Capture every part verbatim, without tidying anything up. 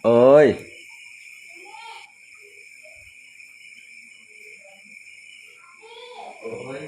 Ơi. Ơi.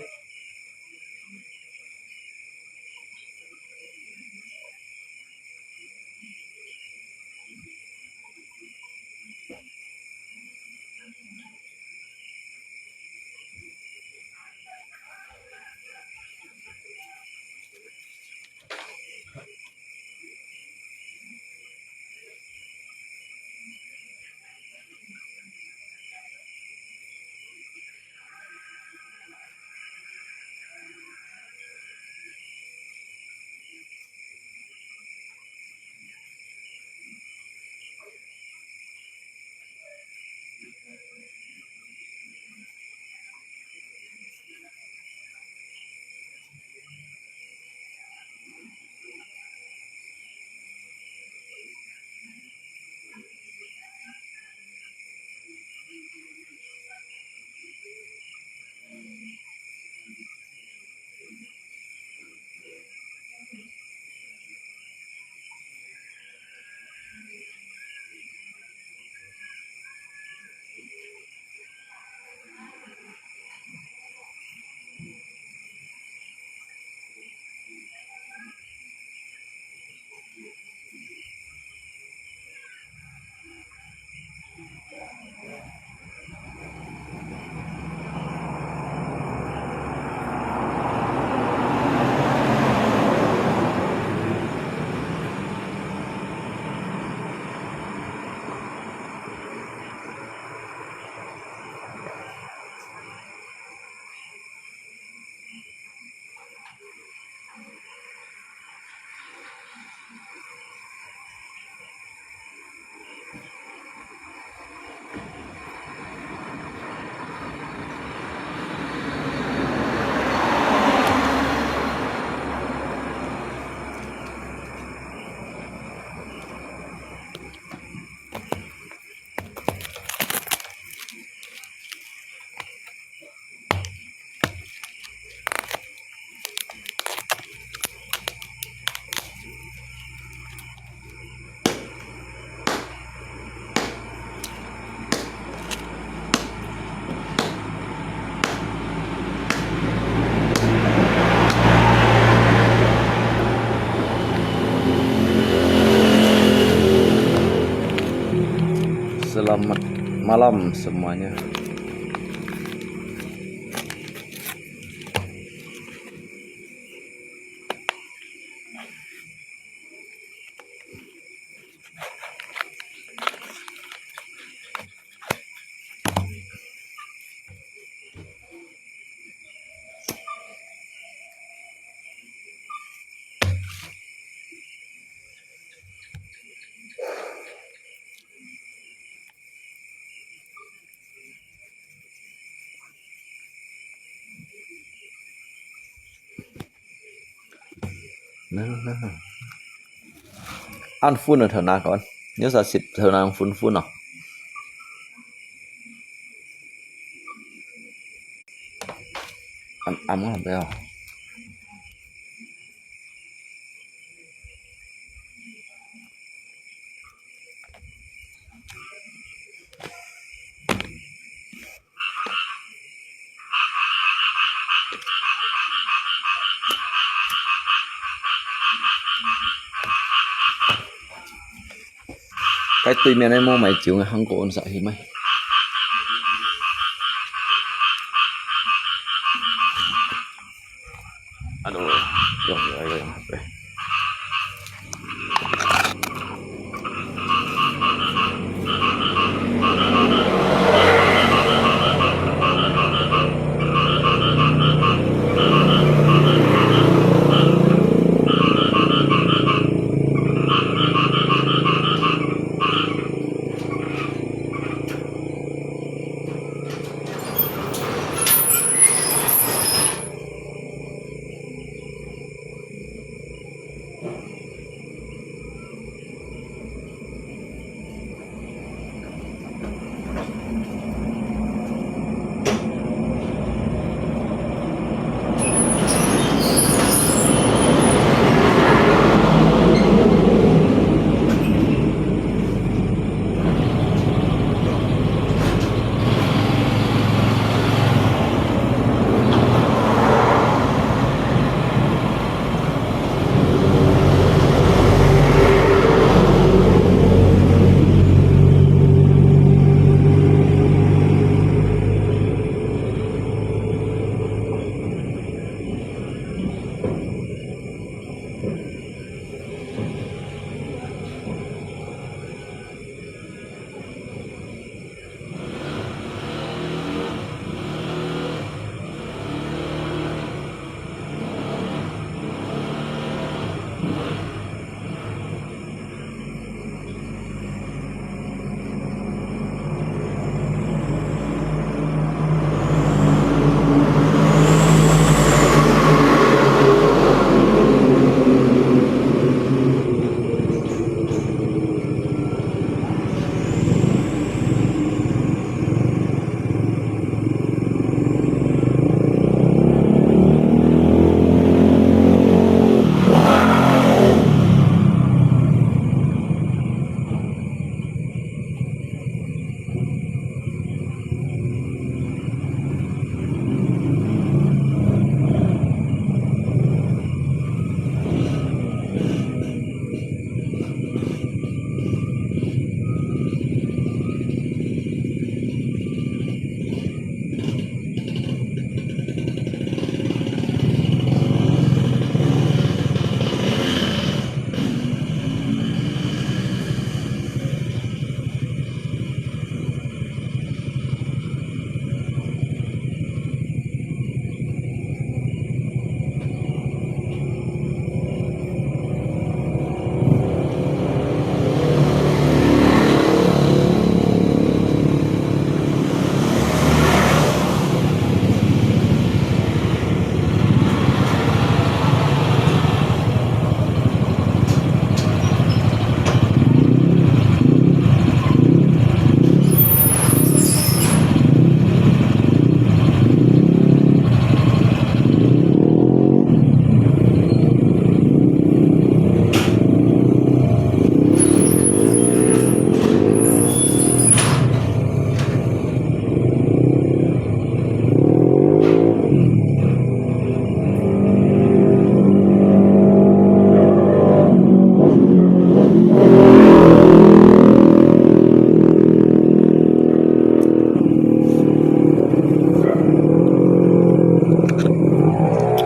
Selamat malam semuanya. 恁昏啊，頭那個，你有啥事頭那昏昏哦？暗暗啊，不要。該對面个無賣酒个，行過阮煞去買。啊，對，用，用，用，用，對。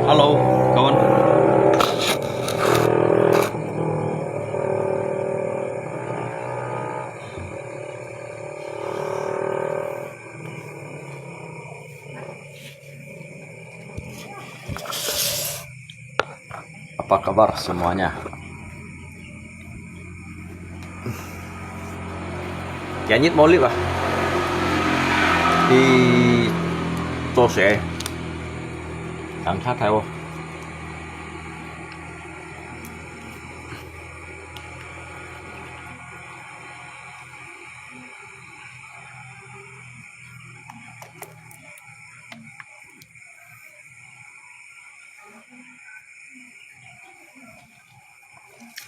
Hello，kawan。Apa kabar semuanya? Kianit molip ah. Di Tose. Ang tatay wo.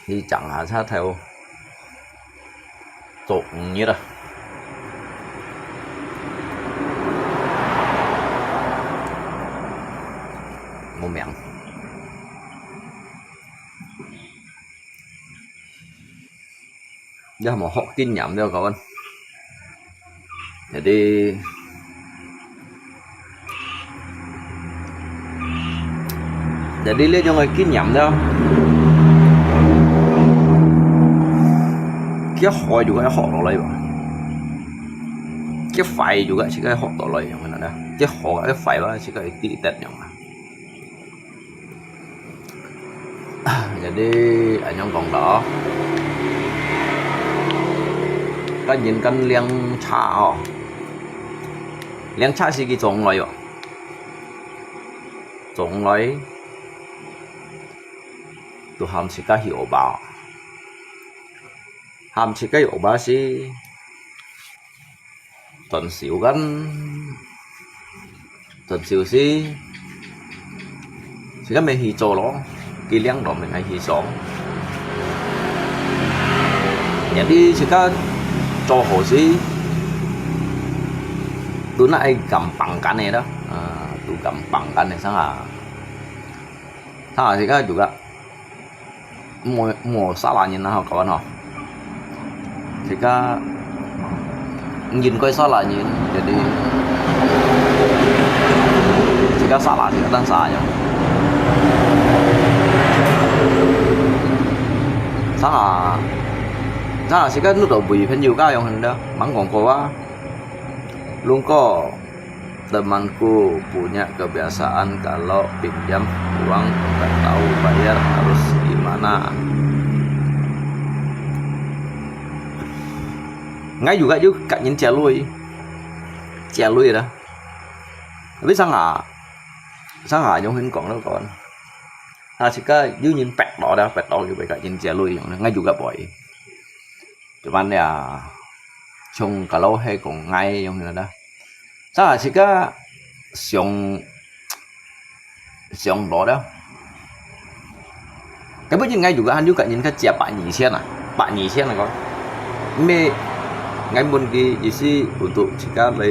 去整下車頭，做五日啊。無名。你還無學經驗了，各位。 Jadi, jadi這種个經驗了，佢好就該學落來吧，佢壞就該自家學落來，樣个啦。佢好个壞吧，自家會知得樣啊。 Jadi，恁樣講啦哦，該人講領車哦，領車係佢從來哦，從來都喊自家去學吧，喊自家去學吧係 專修kan，專修係，自家乜去做咯，佢領到乜愛去做。Jadi自家做好勢，都那愛gampang kan个啦，啊，都gampang kan个，sang啊，sang啊，自家juga 無，無salah人啦，吼，各位吼。自家，應該salah人，jadi，自家salah人，但salah樣。Sang啊，sang啊，自家遇到位朋友該樣很多，吂講過啊。如果 Temanku punya kebiasaan kalau pinjam uang tak tahu bayar harus gimana. Ngai juga有甲人借鐳，借鐳啦。Tapi sang啊，sang啊，用hinggong了講。啊，自家有人逼到啦，逼到就會甲人借鐳用，ngai juga會。Cuman ya，像kalau係講ngai用啦。 Sa自家想，想落了。Tapi ngai juga han juga人家借百二千啊，百二千啊講。Mê ngai問佢意思untuk自家來，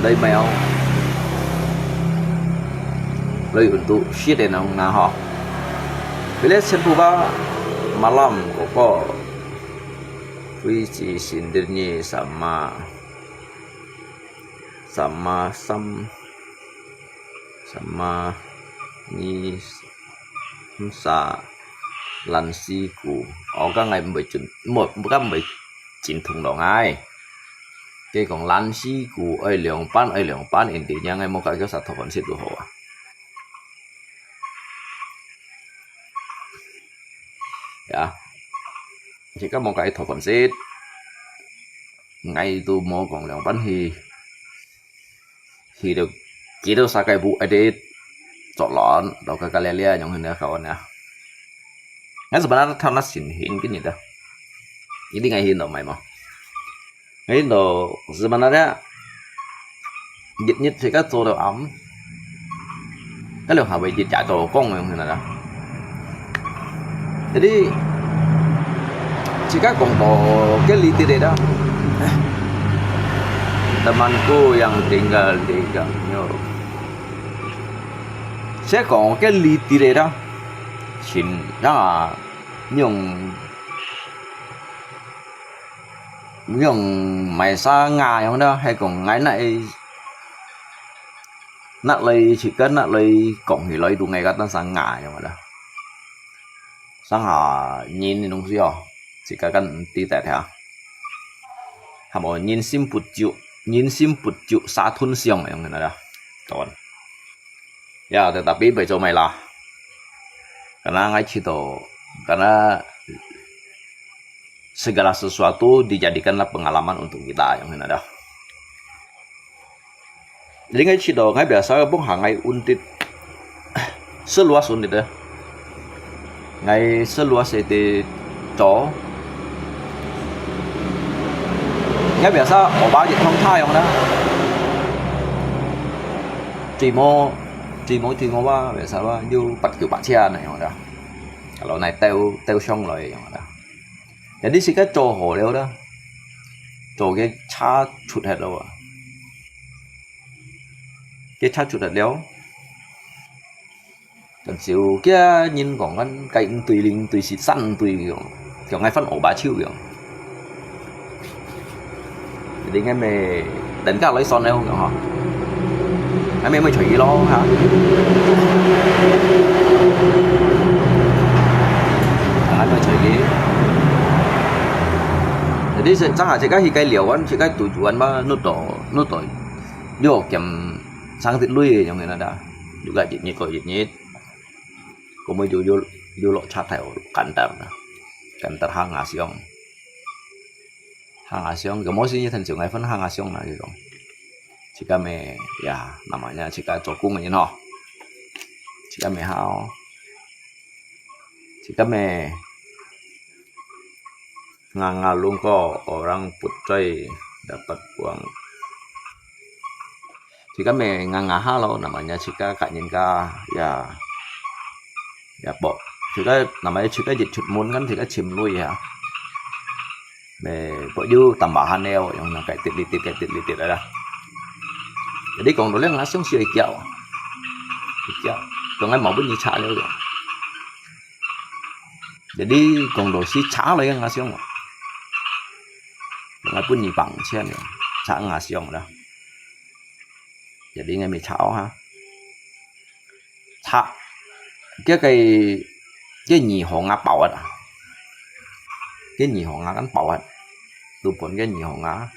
來買哦，來untuk shit dan nang na ho. Bila sempuba malam koko. Puji sindir nyi sama, sama sam, sama nyi sa lan si ku. Ơ, ka ngai mbai chun, mo, ka mbai chin thung lo ngai. Kê kong lan si ku, ơi liang pan, ơi liang pan, inti nya ngai mo ka kêu sa thok kon sit tu ho à. Ya. Jika mo ka i thok kon sit. Ngai tu mo kong liang pan hi. Hi tu, ki tu sa kai bu edit. Chok lon, lo ka ka lia lia, nyong hin lia kawan ya. Ngai sebenarnya thao na sin hin kini dah. Ini ngai hin lo mai mo. Ngai hin lo sebenarnya. Nyit nyit sika cho lo am. Ka lo ha wei jit ja cho kong yong hin dah. Jadi, sika kong to ke li ti dah. Temanku yang tinggal di Gangneung. Sika kong ke li ti dah. Chin ya. Nyong, nyong mai sa nga yong dah, hay kong ngai na e, na lei, sika na lei kong hi lei tu ngai ka tan sa nga yong dah. Sang ha, nyin ni nung sio, sika kan ti tet ha. Hamo nyin sim put ju, nyin sim put ju sa thun siong yong dah. Kawan. Ya, tetapi bai cho mai lah. Karena ngai cito, karena segala sesuatu dijadikanlah pengalaman untuk kita yong hin dah. Jadi ngai cito, ngai biasa bong ha ngai untit, seluas untit dah. Ngai seluas ete to. Ngai biasa oba jit thong tha yong dah. Timo, timo, timo ba, biasa ba, yu pat kiu pat chia na yong dah. 老奶兜兜上來樣啦。Jadi自家做好了啦，做个車出忒了啊，个車出忒了。 但是有个人講，恁个五對零對是三對个，像𠊎翻歐巴手个。你應該咪等下來算了吼，𠊎咪咪隨佢咯哈。𠊎咪隨佢。Jadi正下自家去該聊完，自家對住完嘛，弄到弄到，又兼上啲累个樣个啦，又个一日過一日。 Ko mo yu yu yu lo chatai kantar na. Kantar hanga siong. Hanga siong, ko mo si nyi than siong, ai phun hanga siong na yu. Chika me, ya, namanya chika chokung nyi no. Chika me hao. Chika me. Nganga lungko orang putai dapat buang. Chika me nganga halo namanya chika kak nyin ka ya ya po. Chika namanya chika jit chut mun kan chika chim lui ya. Me po yu tambahan neo yang nang kai tit litit kai tit litit ada. Jadi kong dole ngasong si kiao. Kiao. Kong ai mau bunyi cha leo. Jadi kong do si cha lo yang ngasong. Kong ai bunyi bang chen ya. Cha ngasong da. Jadi ngai mi chao ha. Chak. Cái cái cái nhị hổ ngã bảo à. Cái nhị hổ ngã kan bảo à. Tụ bốn cái nhị hổ ngã.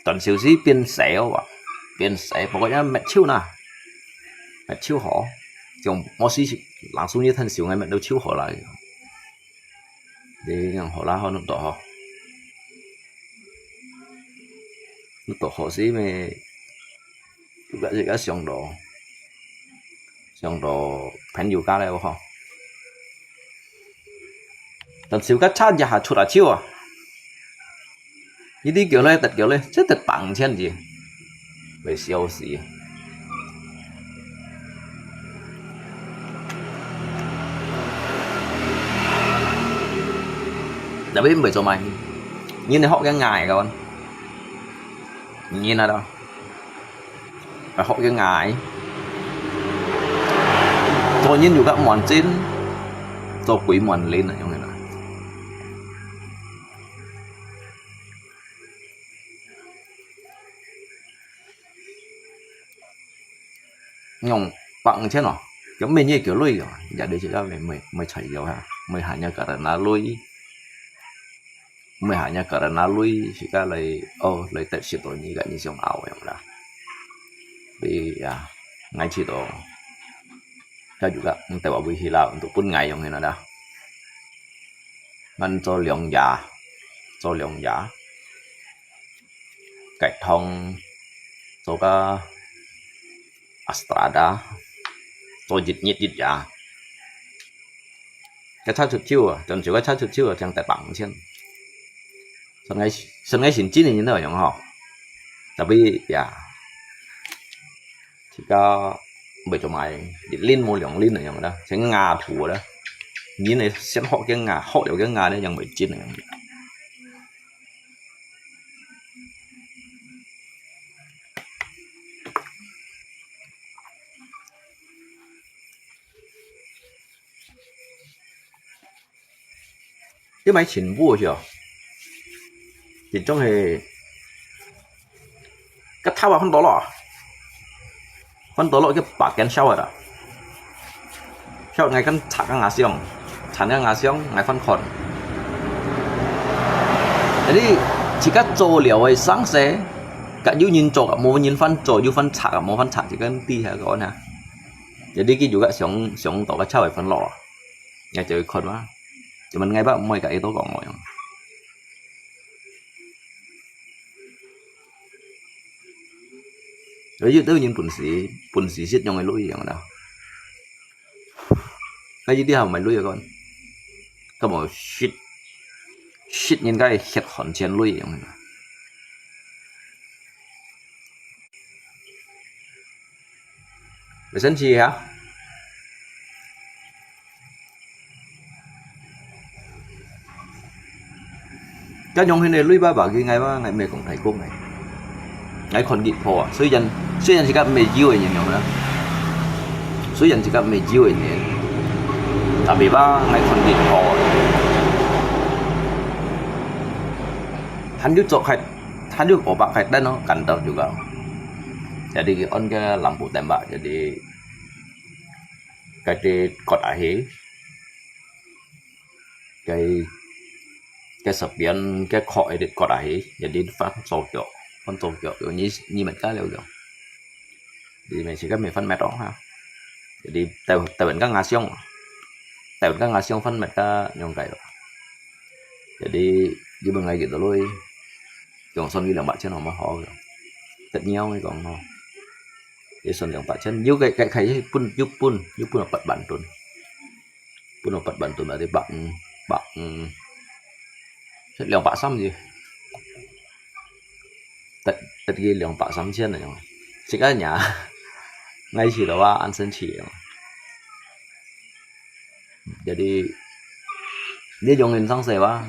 Tuần siêu sĩ biên sẻ à. Biên sẻ bao cái mệt chiêu na. Mệt chiêu hổ. Chồng mô sĩ langsung như thân siêu ngai mệt đâu chiêu hổ lại. Đi ngang hổ lá hổ nụ tổ hổ. Nụ tổ hổ sĩ mê. Juga juga siang do. Siang do phản hữu cá leo hổ. Tần siêu cá chát ya hà chụt à chiêu à. Như đi kiểu lê tật kiểu lê. Chết tật bằng chen gì. Về siêu sĩ. Tapi mbak comai. Ini hok yang ngai kawan. Ini ada. Hok yang ngai. Cho nhìn juga muan chin. Cho quỷ muan lên là như thế nào. Nhung bak ngchen no, kyo me nye kyo lui yo, ya de chila me me me chai yo ha, me hanya karena lui, me hanya karena lui, sika lai, oh, lai tet sit to ni ka ni siong ao yang da. Bi ya, ngai sit to. Ka juga, nte wa bui hila untuk pun ngai yong hina da. Ngan cho liong ya, cho liong ya. Cái thông, cho ka Astrada, cho jit nyit jit ya. Cái cha chụt chiu à, chọn chiu cái cha chụt chiu à, chẳng tại bằng chen. Sân ngay, sân ngay xin chín thì như thế nào hả? Tapi ya, chỉ có bảy trăm mai, jit lin mua liong lin này yang đó, sẽ ngà thủ đó. Nhìn này xem họ cái ngà, họ điều cái ngà đấy yang bảy chín này. Cái máy chỉnh vua chưa? Chỉnh trong thì cắt tháo vào con đó lọ. Con đó lọ cái bạc kén sao rồi đó. Sao ngày con thả cái ngà xiong, thả cái ngà xiong, ngày phân khẩn. Jadi, chỉ cắt trâu liều ấy sáng sẽ, cả yu nhìn trâu cả mô nhìn phân trâu, yu phân thả cả mô phân thả chỉ cần đi hả con hả. Jadi, cái yu cả xiong, xiong đó cái sao ấy phân lọ. Nghe chơi khôn quá. Thì mình ngay bác mời cả ý tố còn ngồi. Rồi yu tớ nhìn bún xí, bún xí xít nhông cái lối yang đó. Cái gì đi hả mày lối con. Cái mỏ xít, xít nhìn cái xít hòn chén lối yang đó. Mày sẵn chi hả? 該樣形个鐳吧，bagi𠊎吧，𠊎毋係講大公个。𠊎看日破啊，雖然，雖然自家毋係有个人樣啦，雖然自家毋係有个人，tapi吧，𠊎看日破啊。還有做開，還有obat開單哦，kantor juga。Jadi on ke lampu tembak, jadi kata kot akhir. Cái, cái sepian, cái khok edit kot ahi, jadi phân số kiểu, phân số kiểu, kiểu như, như mình cái liu liu. Jadi mình chỉ có mình phân biệt đó ha. Jadi, tại, tại mình có ngã xuống, tại mình có ngã xuống phân biệt cái nhông cái đó. Jadi, như mình ngay gitu lui, trong son cái lòng bạc chân nó mà khó rồi. Tất nhiên cái còn nó. Jadi, son lòng bạc chân, như cái, cái, cái, pun, như pun, như pun là bật bản tuần. Pun opat bantu berarti bak, bak, set 兩百三 chứ. Tết, Tết kia 兩百三千 rồi. Chỉ có nhà ngay chỉ là ăn sinh chỉ. Jadi, dia jong in sang sewa.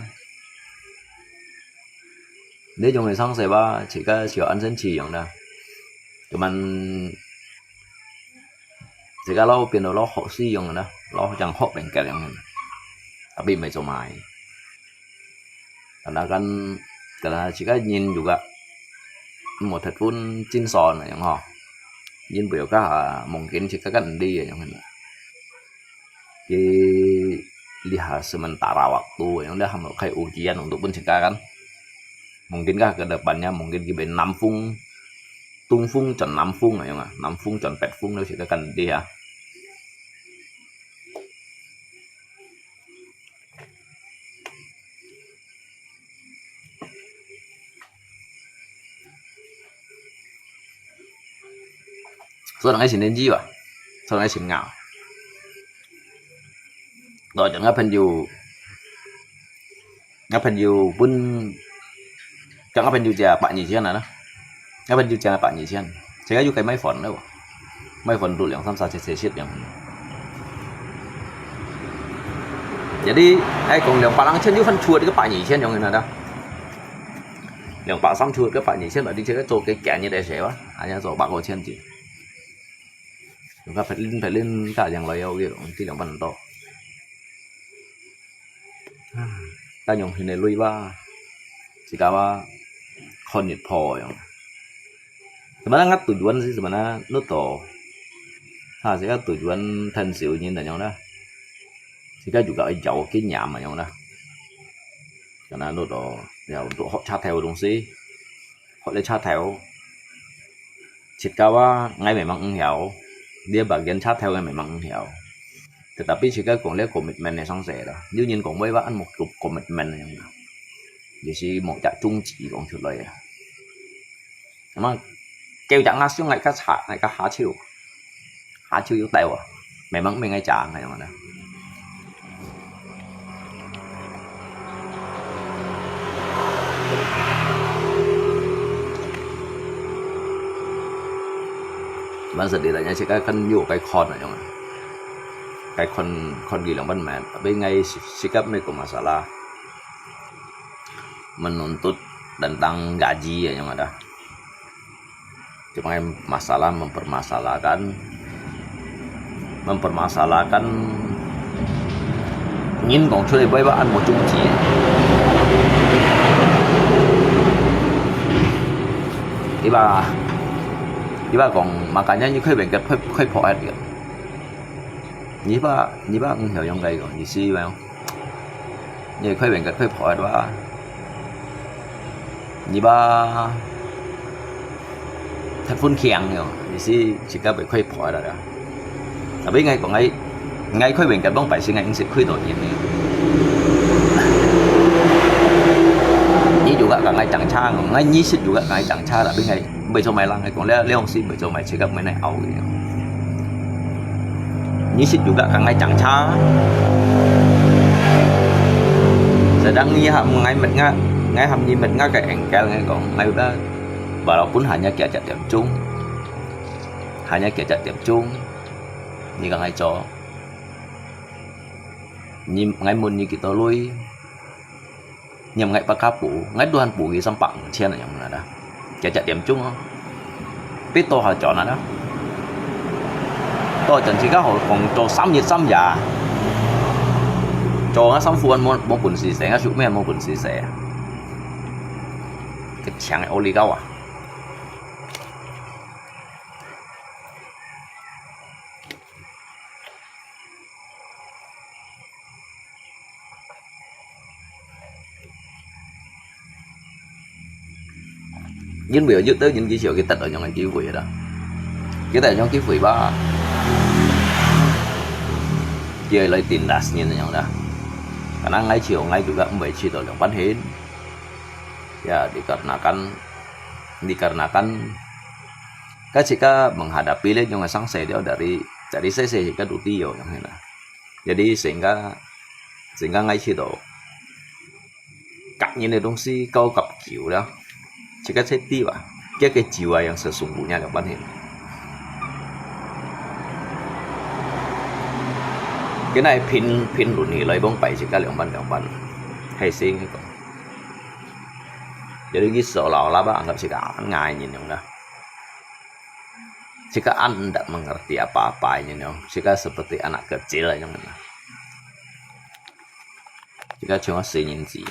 Dia jong in sang sewa, chỉ có chỉ ăn sinh chỉ yang dah. Cuman 自家老變到老學使用个啦，老像學人教樣个，tapi毋係做賣。但係kan，但係自家人juga無忒分精神个樣吼，人不要加下mungkin自家kan毋知个樣个。佢 lihat sementara waktu，yang dah hamil kai ujian untuk pun自家kan。Mungkin kah ke depannya mungkin kibai 南風，東風轉南風啊，樣啊，南風轉北風了，自家kan知啊。所以人个先天知吧，所以人个先拗。我講个朋友，我朋友本，講个朋友只百二千啊，我朋友只百二千，自家又該買房了，買房都兩三三千、四千樣。Jadi，哎，講兩百零千就分出个百二千樣个啦。 兩百三出个百二千，你這个做个幾日个事哇，還要做百五千錢。你看，別人，別人家庭來要个，這兩百多。啊，但用現在鐳吧，自家吧，看日破樣。Sebenarnya ngah tujuan sih sebenarnya，nó to。Ha，自家tujuan thân少年那樣啦。自家juga要經驗那樣啦。 Karena nó đó, ya, untuk hok 車頭个東西，hok 這車頭，自家啊，𠊎memang 毋曉，這bagian 車頭个memang 毋曉。Tetapi自家講這commitment个上勢啦，有人講話話，恁無commitment个樣啦，也是無隻宗旨講出來啊。 Ama kêu chak ngah siung ngai ka cha, ngai ka ha chiu. Ha chiu yu tai wa. Memang mei ngai cha ngai yong na. Cuman sedih lah nya, sikap kan yu kai khon lah yong. Kai khon, khon gi lang ban man. Tapi ngai sikap mei ko masalah. Menuntut tentang gaji ya yang ada. Cuma masalah mempermasalahkan, mempermasalahkan 人講出來會話恁無宗旨。Iba, iba 講，makanya你開變个開，開破一點。你把，你把五條用該個，你是沒有？ 你開變个開破个話，你把忒分強了，你是自家會開破个啦。Tapi ngai講ngai，ngai開變个往擺時ngai應識開到贏个。你juga ka ngai 爭差，ngai你識juga ka ngai 爭差，tapi ngai 袂做賣人，講了，了事袂做賣，自家毋會來拗佢。你識juga ka ngai 爭差。Sedang你喊ngai乜ngah，ngai喊你乜ngah个 angle，ngai講，ngai udah，walaupun hanya 幾隻點鐘，hanya 幾隻點鐘，你講ngai做，你，ngai問你幾多鐳？念𠊎八加補，𠊎都還補佢三百五千啊，樣啦。幾隻點鐘哦，別多下轉啊啦。多轉自家好講做三日三夜，做啊三副無無本事食啊，食咩無本事食啊？佢請个奧利高啊！因為有兜人佢就佢得到樣个機會啦，佢得到樣機會吧，佢來定las人樣啦。Karena𠊎就𠊎juga毋會去到兩半天，ya dikarenakan dikarenakan該自家 menghadapi 呢種个生死了，dari dari細細自家都知有樣啦。Jadi sehingga sehingga𠊎去到 感恩个東西高級久了，自家才知吧，這个久啊，yang sesungguhnya兩半天。佢那拼拼輪起來講，擺自家兩半兩半，係先講。Jadi佢所老啦吧，anggap自家ngai人樣啦。自家 tidak mengerti apa-apa 人樣，自家 seperti anak kecil 樣啦。 自家像个細人子樣。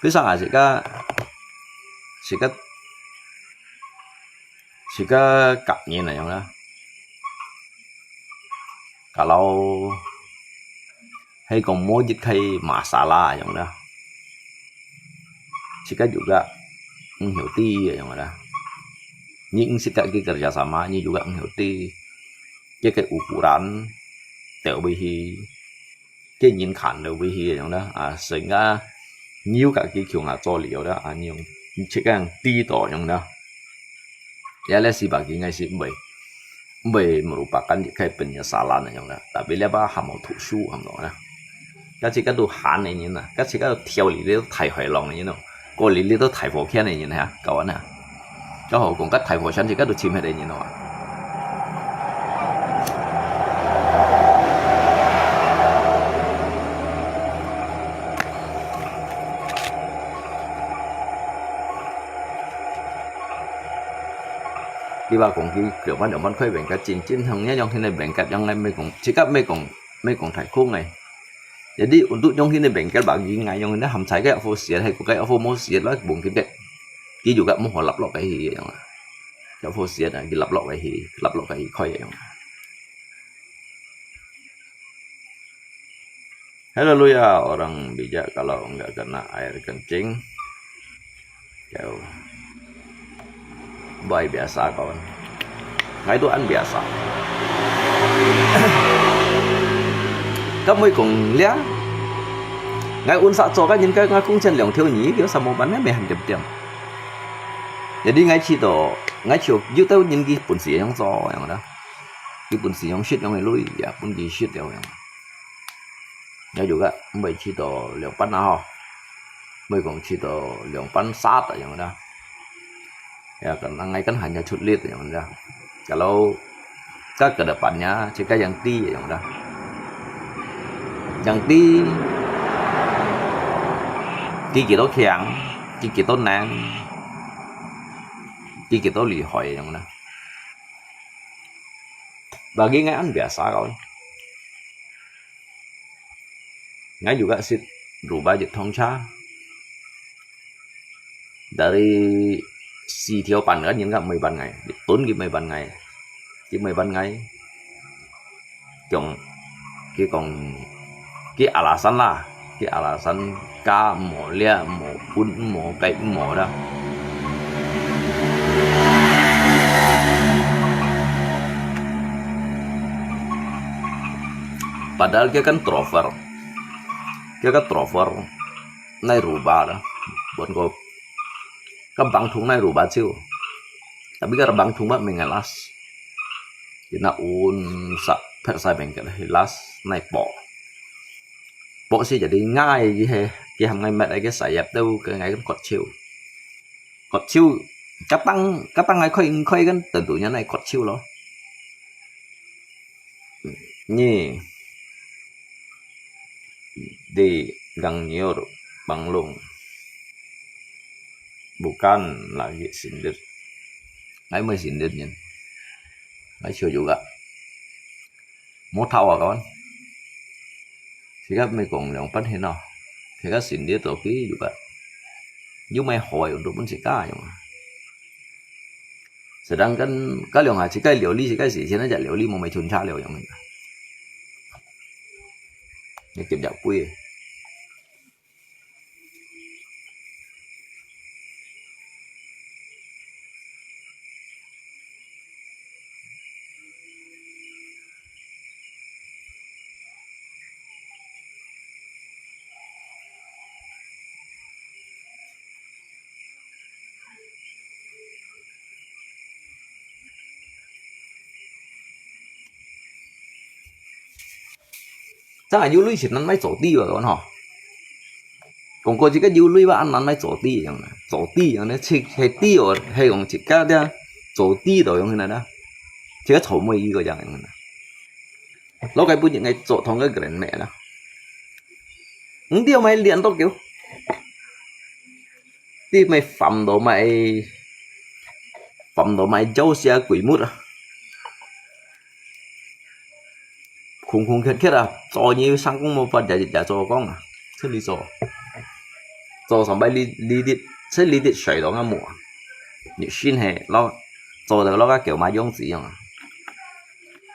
佢生啊，自家自家自家感恩啊樣啦。Kalau係講某一个masalah樣啦，自家juga毋曉知樣啦。你毋識甲佢kerja sama，你juga毋曉知。 這个ukuran，對位去，這人看到位去樣啦，啊，sehingga你有家己去啊做了啦，啊，你用，你自家用知道樣啦。Ya咧，是吧？應該是毋會，毋會merupakan一个penyesalan樣啦。Tapi咧吧，還無讀書，還無啦。該自家都閒个人啊，該自家都跳入去大海浪个人哦。 過哩哩都大火圈个人啊，搞完啊。搞好講，甲大火圈就甲都沉起个人咯啊。你話講佢兩萬兩萬塊bengket，真正像樣樣，現在bengket樣來，毋講，自家毋講，毋講大空个。 Jadi untuk nyong hini bengkel bagi ngai nyong hini ham sai kaya fo siat hai ko kaya fo mo siat lah mungkin kaya ki juga mo lap lok kai hi nyong. Kaya fo siat ki lap lok kai hi, lap lok kai hi koi nyong. Haleluya, orang bijak kalau enggak kena air kencing. Kau. Bai biasa kawan. Ngai tu an biasa. Kau mui kong lia. Ngai un sa cho ka nyin ka ngai kong chen leong thiu ni, kio sa mo ban ngai me han dem dem. Jadi ngai chi to, ngai chi yu tau nyin ki pun si yang cho yang da. Ki pun si yang shit yang lui, ya pun ki shit yang yang. Ngai juga mui chi to leong pan na ho. Mui kong chi to leong pan sat yang da. Ya kan ngai kan hanya chut lit yang da. Kalau ka ke depannya, chi ka yang ti yang da. Yang ti, ki ki to kiang, ki ki to nang, ki ki to li hoi yang da. Bagi ngai an biasa kawan. Ngai juga sit rubah jit thong cha. Dari si thiau pan kan yin ka mui ban ngai. Tun ki mui ban ngai. Ki mui ban ngai. Kiong, ki kong, ki alasan lah. Ki alasan ka mo lia mo pun mo kai mo da. Padahal kia kan trover. Kia kan trover. Nai ruba da. Buat ko. Kan bang thung nai ruba chiu. Tapi kan bang thung ba mengelas. Kina un sa phet sa bengkel hilas nai po. Po si jadi ngai ki he. Ki ham ngai met ai ki sayap teu ke ngai kan kot chiu. Kot chiu. Katang, katang ngai khoi, khoi kan tentu nya nai kot chiu lo. Nyi. di gangnyur panglung, bukan lagi sindit. Ngai mai sindit nyen. Ngai siu juga. Mo thao a kawan. Sika mai kong liang pan hin no. Sika sindit to ki juga. Yu mai hoi untuk pun sika yung. Sedangkan ka liang ha sika liao li sika si, sina ja liao li mo mai chun cha liao yung. Ni kip ja pui. 真係有鐳先能買做底个，講吼。講過這個有鐳吧，恁難買做底樣啦，做底樣呢，切係底哦，係用自家的做底到用那啦，這個草莓一個樣樣啦，老該不應該做同個人買啦，你都要買兩多久？你買飯都買，飯都買朝霞鬼木啊！ 空空缺缺啊，做你生工無法也也做工啊，出去做，做上擺你你啲，出你啲水當啊無啊，你先係攞做到攞个狗馬樣子樣啊，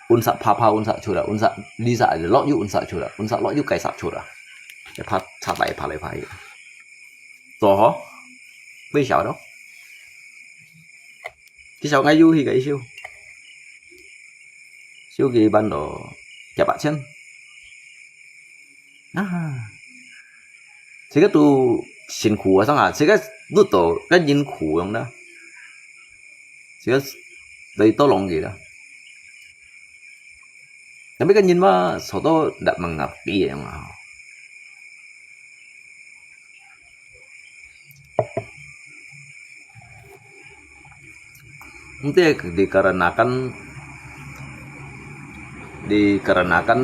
温室爬爬温室出來，温室你室落又温室出來，温室落又該室出來，就爬插來爬來爬去，做好，不曉得。 至少𠊎有去个一首，手機搬到幾百千。啊，這個都辛苦啊，上啊，這個都都个人苦用的，這個對到弄个了。Tapi kan nyin ma soto ndak mengerti yang ah. Nanti dikarenakan dikarenakan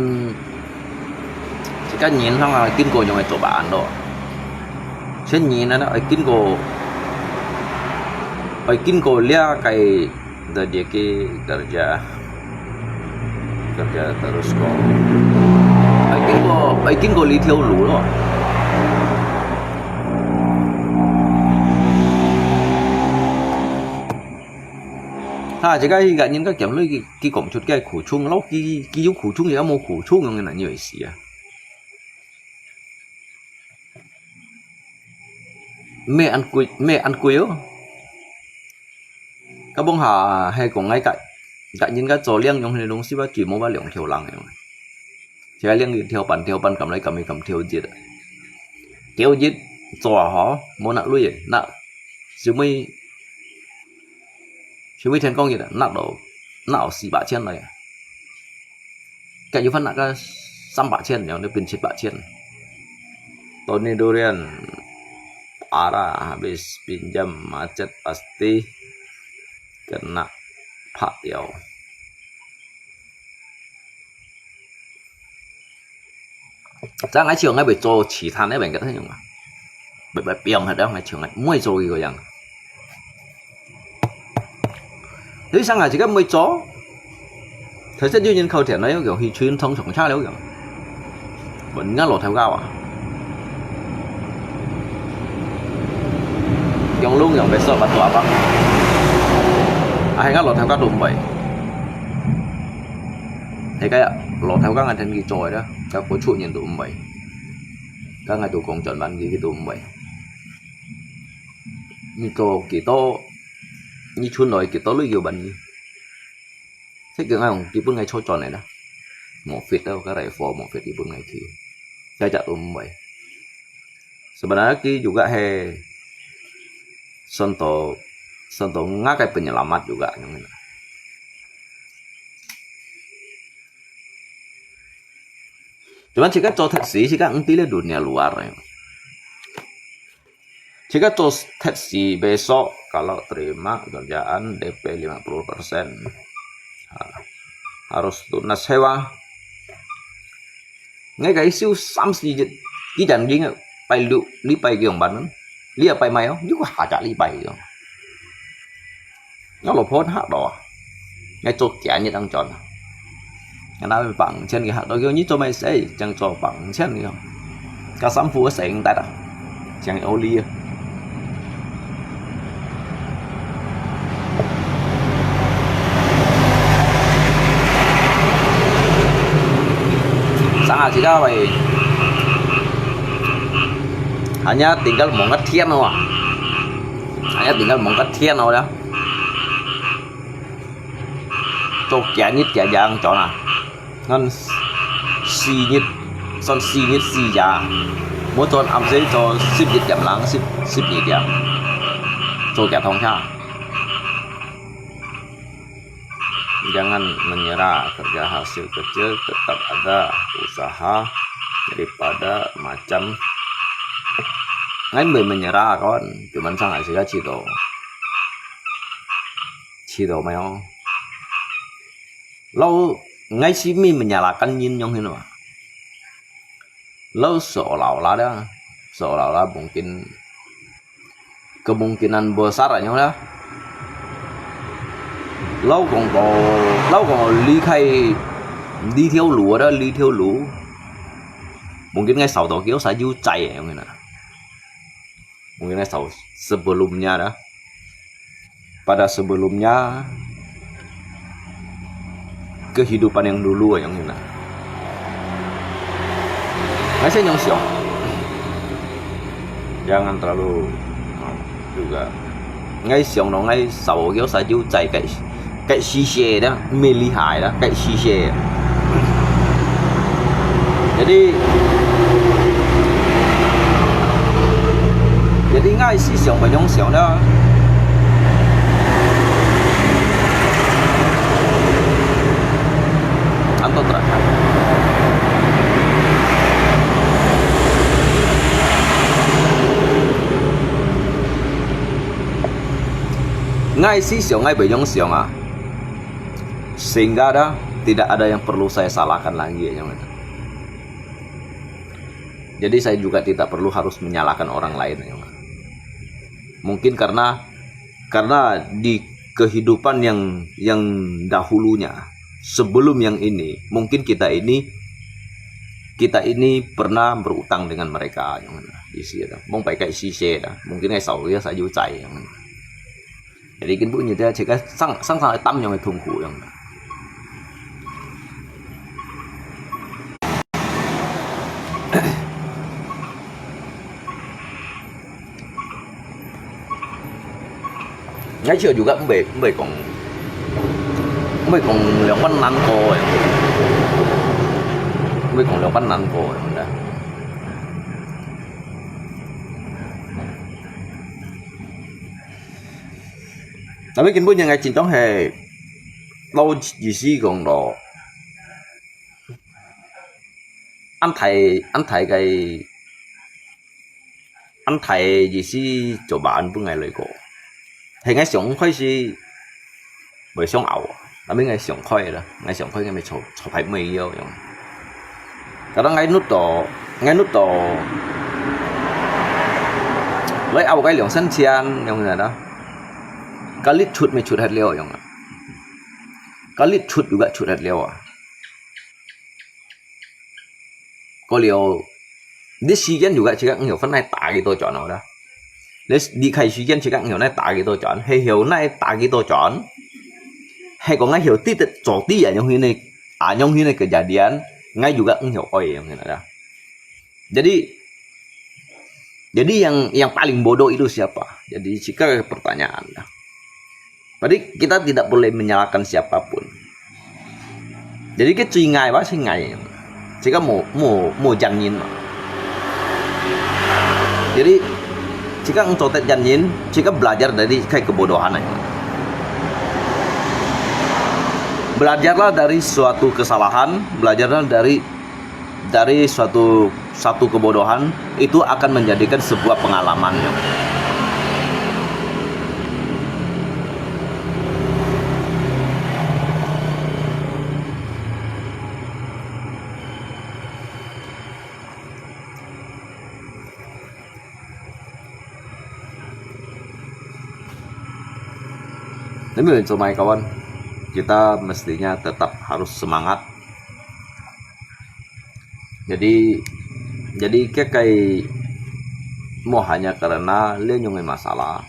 si kan nyin hang ah kin ko nyong ai coba ando. Sen nyin ana ai kin ko ai kin ko lia kai Jadi ki kerja kerja terus ko. Ai kin ko ai kin ko li thiau lu lo. Ha, jika hi gak nyin ka kiam lui ki ki kong chut kai khu chung lo ki ki yu khu chung ya mo khu chung yong na nyi si ya. Mê ăn cùi, mê ăn cùi ơ. Ka bông hà hay kong ngai kai, kai nyin ka cho liang yong hê lung si ba chui mo ba liang thiau lang yong. Chia liang thiau pan thiau pan kam lai kam kam thiau jit. Thiau jit cho hò, mo nak lui, nak siu mui, siu mui thian kong jit, nak do, nak si ba chian lai. Kaya yuvan nak ka 三百千, yong ni pin 七百千. Tony Durian, parah habis pinjam macet pasti kena pak yau. Za ngai chiu ngai bai cho chi than ne bai ngat than yong a. Bai bai piang ha dang ngai chiu ngai mui cho ki ko yang. Lui sang a chi ka mui cho. Thời tiết như nhân khẩu thiện nói kiểu hi chuyến thông sống cha liu kiểu. Vẫn ngã lột theo gạo à. Yong lung yong bai sot bai tua bang. A hai ngã lột theo gạo đúng vậy. Hai cái lột theo gạo ngàn thành kỳ trôi đó. Các cô chủ nhân đúng vậy. Các ngài tù công trọn bản kỳ cái đúng vậy. Nhi ko kito, nhi chun loi kito lui yu ban nhi. Thế kêu ngai hong kipun ngai cho chọn này đó. Một phít đó, cái rải phò một phít kipun ngai khi. Cha cha um bai. Sebenarnya ki juga he. Santo, santo ngah kai penyelamat juga yang ini. Cuman jika cho taxi, jika engti le dunia luar ya. Jika cho taxi besok kalau terima kerjaan D P lima puluh persen. Ha, harus tunas sewa. Ngai kai siu sam si jit 既然已經拜六、禮拜幾樣辦呢？你也拜賣哦，你个下隻禮拜樣。我老婆嚇到啊，𠊎做幾日當轉啊。 Ngana pangchen kì hak to kêu nyi cho mày sấy, chẳng cho pangchen kì. Cả sản phụ sấy tại đó. Chẳng ô li. Sáng à, chị đó vậy. Hanya tinggal mông ngắt thiên thôi à. Hanya tinggal mông ngắt thiên thôi đó. Cho kia nhít kia yang cho nè. Ngăn xì nhít, son xì nhít xì ya. Mỗi tuần ăn sẽ cho sip nhít điểm lắng, sip, sip nhít điểm. Cho kia thông ha. Jangan menyerah, kerja hasil kecil tetap ada, usaha daripada macam. Ngai mười menyerah kon, cuman sang ai sila cito. Cito mayo. Lau ngai si mi menyalahkan nyin nyong hin wa. Lau seolah-olah dah, seolah-olah mungkin kemungkinan besar anyong dah. Lau kong ko, lau kong ko 離開這條路 dah, 這條路. Mungkin ngai sau to kêu sa yu cai anyong hin ah. Mungkin ngai sau sebelumnya dah. Pada sebelumnya, kehidupan yang dulu yang hina. Ngai sih nyong siang. Jangan terlalu, ah, juga. Ngai siang no ngai sau kêu sa yu cai kai 該時勢啦，毋係厲害啦，該時勢。Jadi, jadi ngai思想會仰想啦。Anto terakhir. Ngai思想，ngai會仰想啊。 Sehingga dah tidak ada yang perlu saya salahkan lagi, ya, yang itu. Jadi saya juga tidak perlu harus menyalahkan orang lain, ya. Mungkin karena, karena di kehidupan yang, yang dahulunya, sebelum yang ini, mungkin kita ini, kita ini pernah berutang dengan mereka, yang itu. Isi itu. Mong pai kai sise dah. Mungkin ai sau ya saya jucai, yang itu. Jadi, kin bu nyi te cheka sang, sang, sang tam yang thung khu yang. Ngai chiu juga mbe, mbe kong, mbe kong liang wan nan ko yang. Mbe kong liang wan nan ko yang dah. Tapi kin bu nyi ngai chính thống he, lau ý思講咯。Ăn thai, ăn thai cái, ăn thai ý思做bạn bu ngai lời ko. He ngai siang khai si, mười siang ao, tapi ngai siang khai lah, ngai siang khai ngai mười cho, cho phải mười yêu yang. Kadang ngai nút to, ngai nút to, lối ao cái liang sân chian yang nè đó. Kalit chut mười chut hạt liao yang. Kalit chut juga chut hạt liao à. Có điều, đi thời gian juga chỉ có nhiều phần này ta cái tôi chọn nào đó. Đi, đi khai thời gian chỉ có nhiều này ta cái tôi chọn. Hay hiểu này ta cái tôi chọn. Hay có ngay hiểu tí tết cho tí à, những hình này, à, những hình này kejadian, ngay juga không hiểu oi, những hình này đó. Jadi, jadi yang, yang paling bodoh itu siapa? Jadi, sekarang pertanyaan. Jadi, kita tidak boleh menyalahkan siapapun. Jadi, cái最ngai ba, 最ngai. Chỉ có một, một, một chân nhân mà. Jadi, chỉ có untuk chân nhân, chỉ có belajar dari cái kebodohan này. Belajarlah dari suatu kesalahan, belajarlah dari dari suatu, satu kebodohan itu akan menjadikan sebuah pengalaman. Tapi untuk kawan, kita mestinya tetap harus semangat. Jadi, jadi kekai mau hanya karena 呢種个 masalah.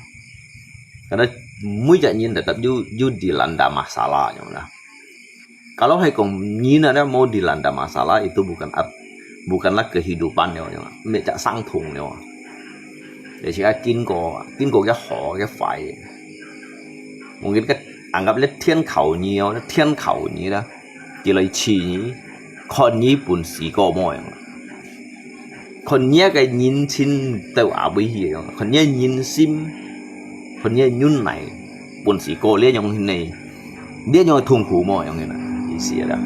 Karena每隻人 tetap 有，有 dilanda masalah 樣啦。Kalau 係講人啊，無 dilanda masalah, itu bukan art-，bukanlah kehidupan 了，樣啦，毋係相同了。而且經過，經過个好个壞，mungkin 个 anggap 咧天靠你哦，天靠你啦，佢來試你，看你本事過無樣。看你个人情到哪位去樣，看你个人心，看你个忍耐，本事過這樣呢，這樣痛苦無樣个意思啦。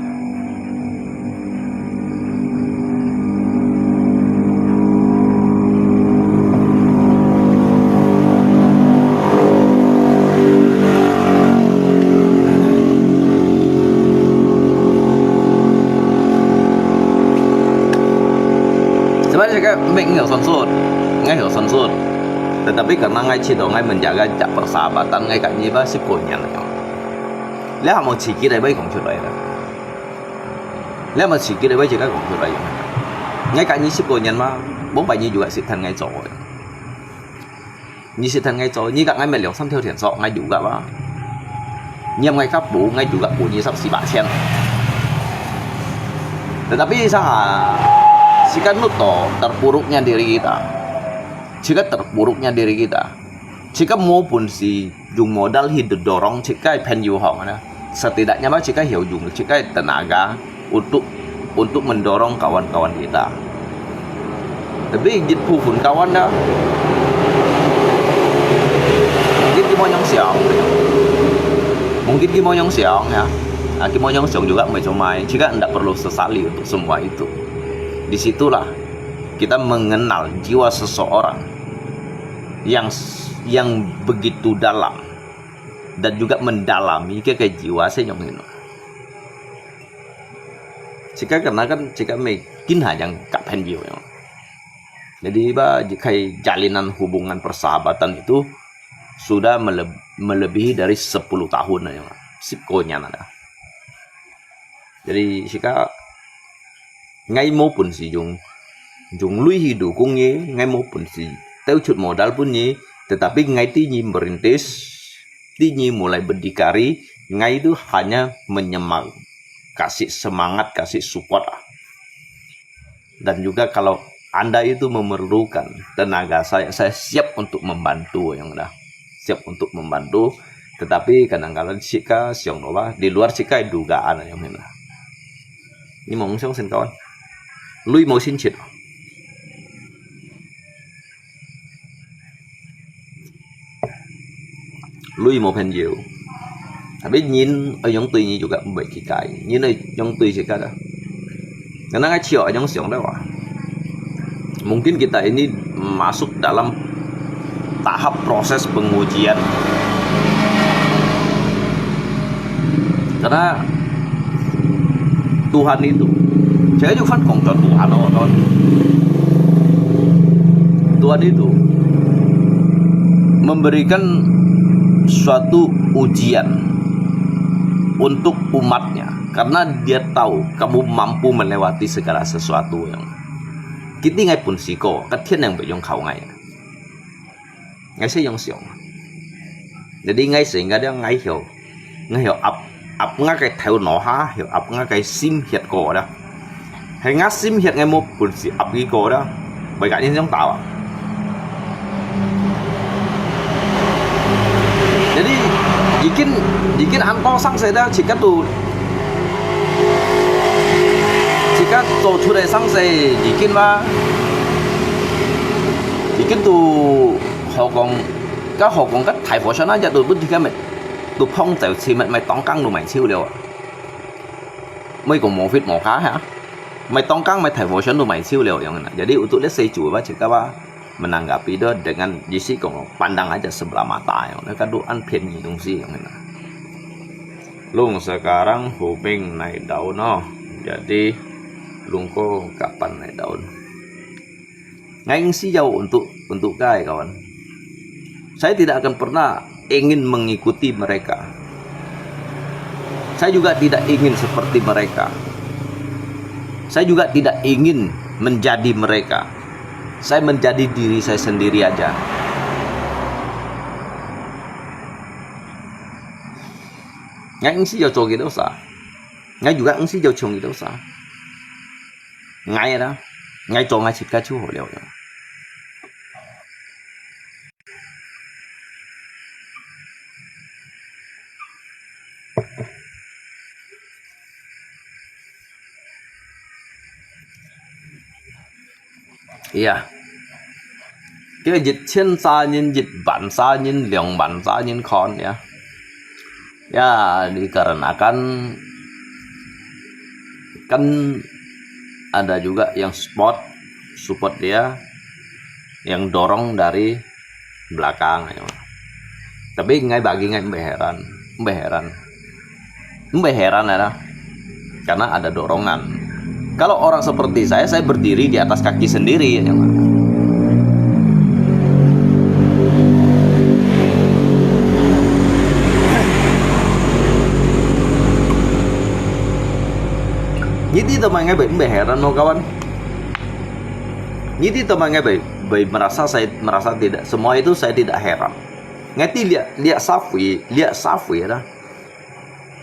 Sebenarnya cakap mek ngai sonsot, ngai sonsot. Tetapi karena ngai 知道 ngai menjaga jak persahabatan ngai kat nyi ba 十過年了。你還無自己來會講出來啦。你還無自己來會自家講出來。Ngai kat nyi 十過年嘛，往擺你有个時間 ngai 做个。 你時間 ngai 做，你甲 ngai 買兩三條電索，ngai有甲啊。你 ngai 甲補，ngai有甲補你十四八千。Tetapi 上下，時間 nut to terpuruknya diri kita. 時間 terpuruknya diri kita. 時間 無本事用 modal 去 dorong 自家个朋友項呢。 Setidaknya mah 自家曉用自家个 tenaga untuk, untuk mendorong kawan-kawan kita. Tapi 一部分 kawan dah, mungkin佢無恁樣想，mungkin佢無恁樣想ya. Ah, 佢無恁樣想 juga 無做麼个，自家 ndak perlu sesali untuk semua itu. Di situlah kita mengenal jiwa seseorang yang, yang begitu dalam. Dan juga mendalami 佢个 jiwa 係仰形。自家 karena kan 自家 mungkin hanya 个朋友樣。Jadi ba 開 jalinan hubungan persahabatan itu sudah mele-, melebihi dari sepuluh tahun lah ya. 十過年了。Jadi 自家 ngai 無本事用，用鐳去做工个，ngai 無本事，兜出 modal 分你，tetapi ngai 知你 merintis，知你 mulai berdikari，ngai itu hanya menyemangat, kasih semangat, kasih support lah. Dan juga kalau anda itu memerlukan tenaga saya, saya siap untuk membantu, yang dah. Siap untuk membantu, tetapi kadang-kadang 自家想到吧，di luar 自家个 dugaan 樣形啦。你無相信 kawan？鐳無親切。鐳無朋友。Tapi 人愛仰對你 juga 毋會去改，人愛仰對自家个。Karena 个笑愛仰想个話。Mungkin kita ini masuk dalam tahap proses pengujian. Karena Tuhan itu, saya juga kan 講到 Tuhan, oh, Tuhan. Tuhan itu memberikan suatu ujian untuk umatnya, karena Dia tahu kamu mampu melewati segala sesuatu yang. Kita ngai pun siko, ketian yang bejong kau ngai. Ngai 係仰想。Jadi ngai sehingga dia ngai 曉，ngai 曉 ap，ap 𠊎个頭腦下，曉 ap 𠊎个心血過啦。係𠊎心血 ngai 無本事 ap 佢過啦，會甲人相打啊。Jadi已經，已經恁多生死了，自家都，自家做出來生死已經嘛，已經都 好講，該好講，該大火山啊，一路都自家乜，都碰走車乜，乜當更都買超了啊。乜講無fit無卡哈，乜當更乜大火山都買超了樣啊。Jadi untuk 這世主啊，自家啊，menanggapi 都 dengan 意思講，pandang aja sebelah mata 樣，該都恁便宜東西樣啊。Lung sekarang Huping naik daun oh, jadi Lung ko kapan naik daun? Ngai 需要 untuk, untuk 个，kawan. Saya tidak akan pernah ingin mengikuti mereka. Saya juga tidak ingin seperti mereka. Saya juga tidak ingin menjadi mereka. Saya menjadi diri saya sendiri aja. Ngai 毋係要做幾多啥，ngai juga 毋係要像幾多啥。Ngai 啦，ngai做ngai自家就好了。 Iya. 佢一千儕人、一萬儕人、兩萬儕人看，ya. Ya, dikarenakan kan ada juga yang support, support dia, yang dorong dari belakang. Tapi ngai bagi ngai 毋會 heran, 毋會 heran. 毋會 heran 啦，karena ada dorongan. Kalau orang seperti saya, saya berdiri di atas kaki sendiri. Jadi teman ngai 毋會 heran 咯，kawan. Jadi teman ngai 毋會 merasa saya merasa tidak, semua itu saya tidak heran. Ngai ti liak liak safui, liak safui 啦。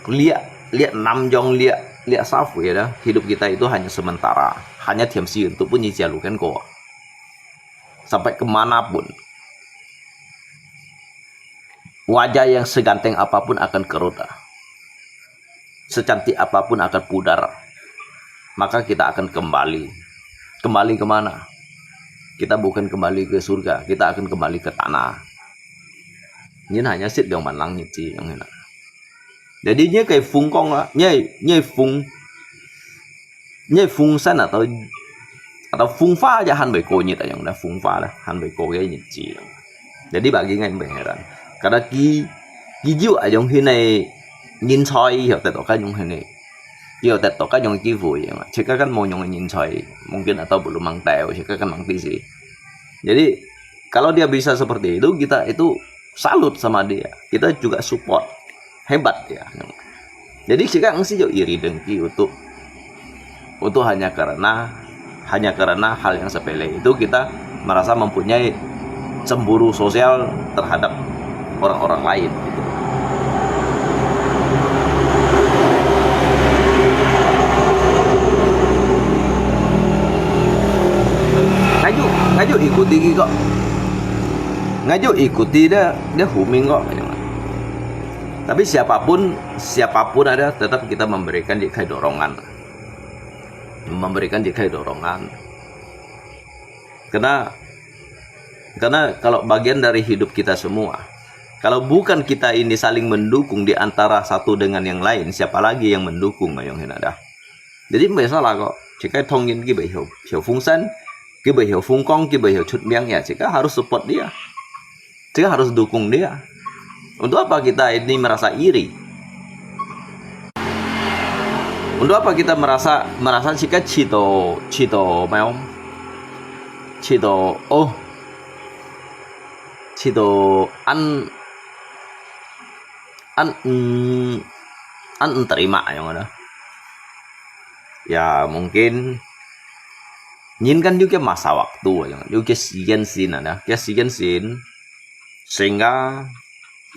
Liak liak 南洋 liak liak safui 啦。Hidup kita itu hanya sementara, hanya 暫時 untuk 分你 jalukan ko. Sampai ke mana pun. Wajah yang seganteng apapun akan kerut. Secantik apapun akan pudar. Maka kita akan kembali. Kembali ke mana? Kita bukan kembali ke surga, kita akan kembali ke tanah. Nyen hanya sit yang manlang nyen ci yang hina. Jadi nyen kei fung kong lah, nyen nyen fung nyen fung san atau atau fung fa aja han wei ko nyen yang lah fung fa lah han wei ko ke nyen ci. Jadi bagi ngai 毋會 heran. Karena ki ki jiu ayong hina nyen cai yo tet okan yung hina. Yo tet okan yung ki fui. Cek kan mo yung nyen cai. Mungkin atau belum mang teo, cek kan mang pisi. Jadi kalau dia bisa seperti itu, kita itu salut sama dia. Kita juga support. Hebat ya. Jadi sekarang sih yo iri dengki untuk untuk hanya karena hanya karena hal yang sepele itu kita merasa mempunyai cemburu sosial terhadap orang-orang lain. Ngai yo ngai yo ikuti kiko. Ngai yo ikuti dia dia huming kok. Tapi siapapun siapapun ada tetap kita memberikan 一个 dorongan. Memberikan 一个 dorongan. Karena karena kalau bagian dari hidup kita semua, kalau bukan kita ini saling mendukung di antara satu dengan yang lain, siapa lagi yang mendukung ngayong hina dah? Jadi 毋會 salah kok. 自家當然佢會曉曉風聲，佢會曉風光，佢會曉出名呀，自家 harus support dia. 自家 harus dukung dia. Untuk apa kita ini merasa iri? Untuk apa kita merasa merasa 自家 cito cito 咩哦？Cito oh cito an an mm, an terima yang ada. Ya mungkin nyen kan juga masa waktu yang juga 時間性 ada, 个時間性。Sehingga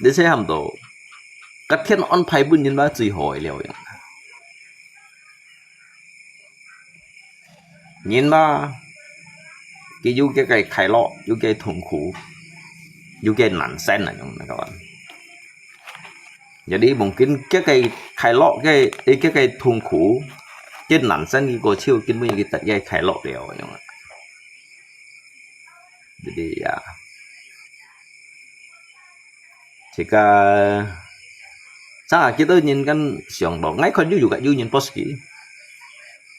你想下都，个天安排分人嘛最好个了样。人嘛，佢有个个快樂，有个痛苦，有个难生啊，用那个话。Jadi mungkin 个个快乐个，个个痛苦，个难生个过去，根本佢得个快乐了，用。Jadi ya。 自家，saka kita 人kan想到，ngai看有有个有人 post 佢，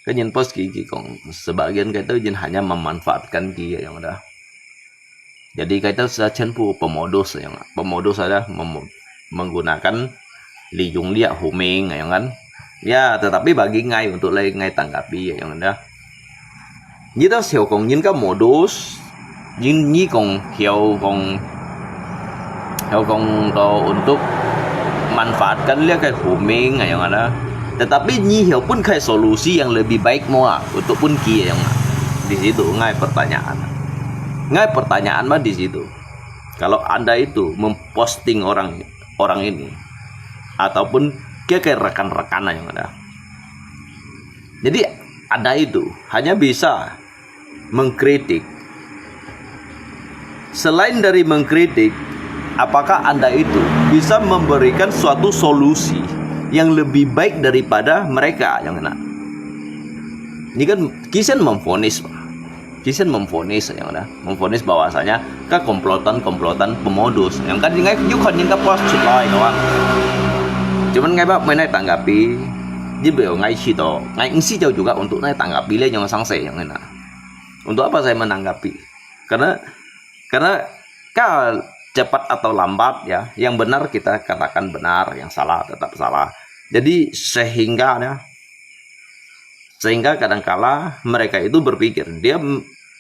个人 post 佢，佢讲，sebagian kita 人 hanya memanfaatkan 佢 yang ada. Jadi kita 是全部 pemodus yang, pemodus ada mem- menggunakan 利用 dia huming yang kan. Ya, tetapi bagi ngai untuk lai ngai tanggapi yang ada. Nyi ta 小讲人个 modus，人你讲小讲，小讲到 untuk manfaatkan 這個好名 ayong ana. Tetapi 你曉分開 solusi yang lebih baik mua untuk pun ki ayong. Di situ ngai pertanyaan. Ngai pertanyaan mah di situ. Kalau anda itu memposting orang orang ini ataupun ke ke rekan-rekan ayong ana. Jadi anda itu hanya bisa mengkritik. Selain dari mengkritik, apakah Anda itu bisa memberikan suatu solusi yang lebih baik daripada mereka yang kena? Ini kan kisah memvonis, Pak. Kisah memvonis yang ada, memvonis bahwasanya ke komplotan-komplotan pemodus. Yang kan ngai yuk kan nyin ka puas chut lai kawan. Cuman ngai bak menai tanggapi, di beo ngai sito, ngai ngsi jauh juga untuk nai tanggapi le yang sang se yang kena. Untuk apa saya menanggapi? Karena karena ka cepat atau lambat ya, yang benar kita katakan benar, yang salah tetap salah. Jadi sehingga ya, sehingga kadangkala mereka itu berpikir dia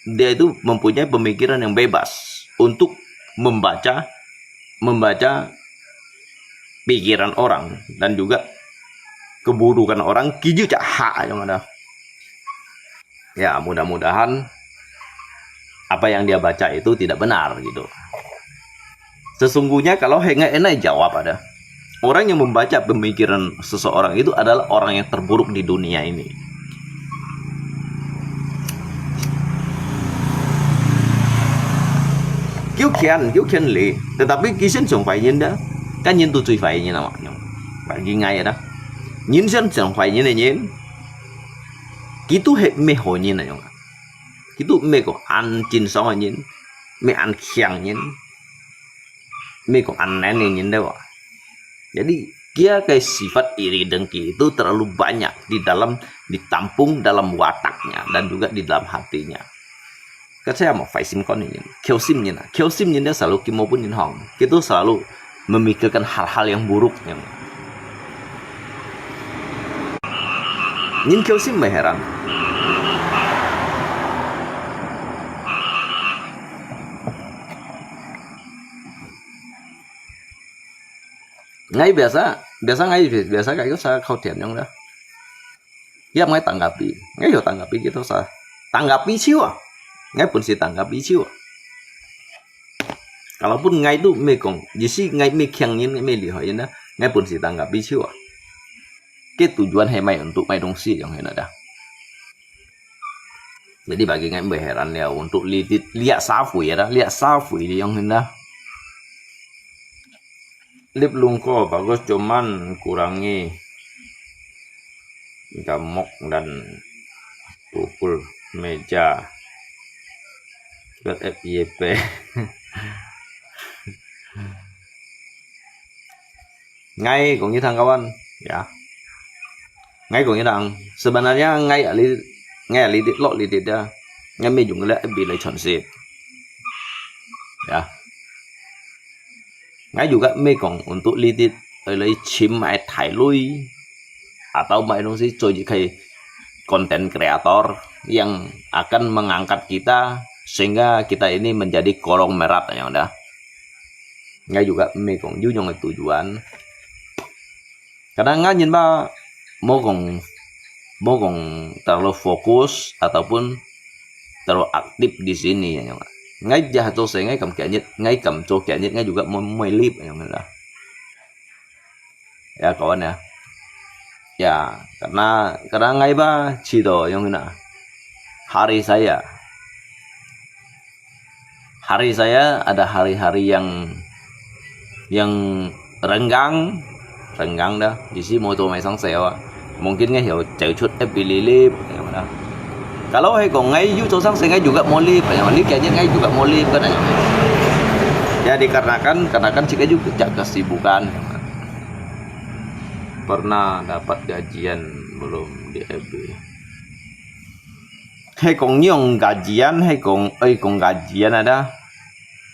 dia itu mempunyai pemikiran yang bebas untuk membaca membaca pikiran orang dan juga keburukan orang kiju cak hak yang ada. Ya, mudah-mudahan apa yang dia baca itu tidak benar gitu. Sesungguhnya kalau hanya enak jawab ada. Orang yang membaca pemikiran seseorang itu adalah orang yang terburuk di dunia ini. Kiu kian, kiu kian le, tetapi kisin song fai nyin da, kan nyin tu cui fai nyin ama nyong. Bagi ngai da. Nyin sen song fai nyin nyin. Kitu he me ho nyin na nyong. Kitu me ko an chin song nyin, me an kiang nyin, me ko an nen nyin da wa. Jadi, kia ke sifat iri dengki itu terlalu banyak di dalam, ditampung dalam wataknya dan juga di dalam hatinya. Kan saya mau fai sim kon nyin, kiu sim nyin, kiu sim nyin dia selalu kimo pun nyin hong. Kita selalu memikirkan hal-hal yang buruk yang. Nyin kiu sim mai heran. Ngai biasa, biasa ngai biasa kayu sa kau tian yang dah. Ya ngai tanggapi, ngai yo tanggapi gitu sa. Tanggapi ciu ah. Ngai pun si tanggapi ciu ah. Kalaupun ngai tu me kong, jisi ngai me kiang nyin, ngai me lihoi nyin dah, ngai pun si tanggapi ciu ah. Ke tujuan hai mai untuk mai dongsi yang hina dah. Jadi bagi ngai mbe heran liau untuk litit liak safui ya dah, liak safui yang hina. Lip lungko bagus cuman kurangi gamok dan pukul meja. Buat F Y P. Ngai kong ni thang kawan, ya. Ngai kong ni thang. Sebenarnya ngai ali ngai ali dit lok li dit ya. Ngai me jung le F B lai chon sip. Ya. Ngai juga me kong untuk li dit lai chim mai thai lui atau mai dongsi cho ji kai content creator yang akan mengangkat kita sehingga kita ini menjadi konglomerat yang dah. Ngai juga me kong yu nyong tujuan. Kadang ngai nyin ba mau kong mau kong terlalu fokus ataupun terlalu aktif di sini ya nyong. Ngai jah cho se ngai kam kianyit, ngai kam cho kianyit ngai juga mau mai lip yang dah. Ya kawan ya. Ya, karena karena ngai ba cito yang na. Hari saya hari saya ada hari-hari yang yang renggang, renggang dah. Isi motor mai sang sewa. Mungkin ngai hiu jauh cut eh pilih-lip yang mana. Kalau hai kong ngai yu cho sang se ngai juga molip, yang ni kayaknya ngai juga molip kan. Ya dikarenakan karena kan jika juga jaga kesibukan. Pernah dapat gajian belum di F B? Hai kong nyong gajian, hai kong, oi kong gajian ada.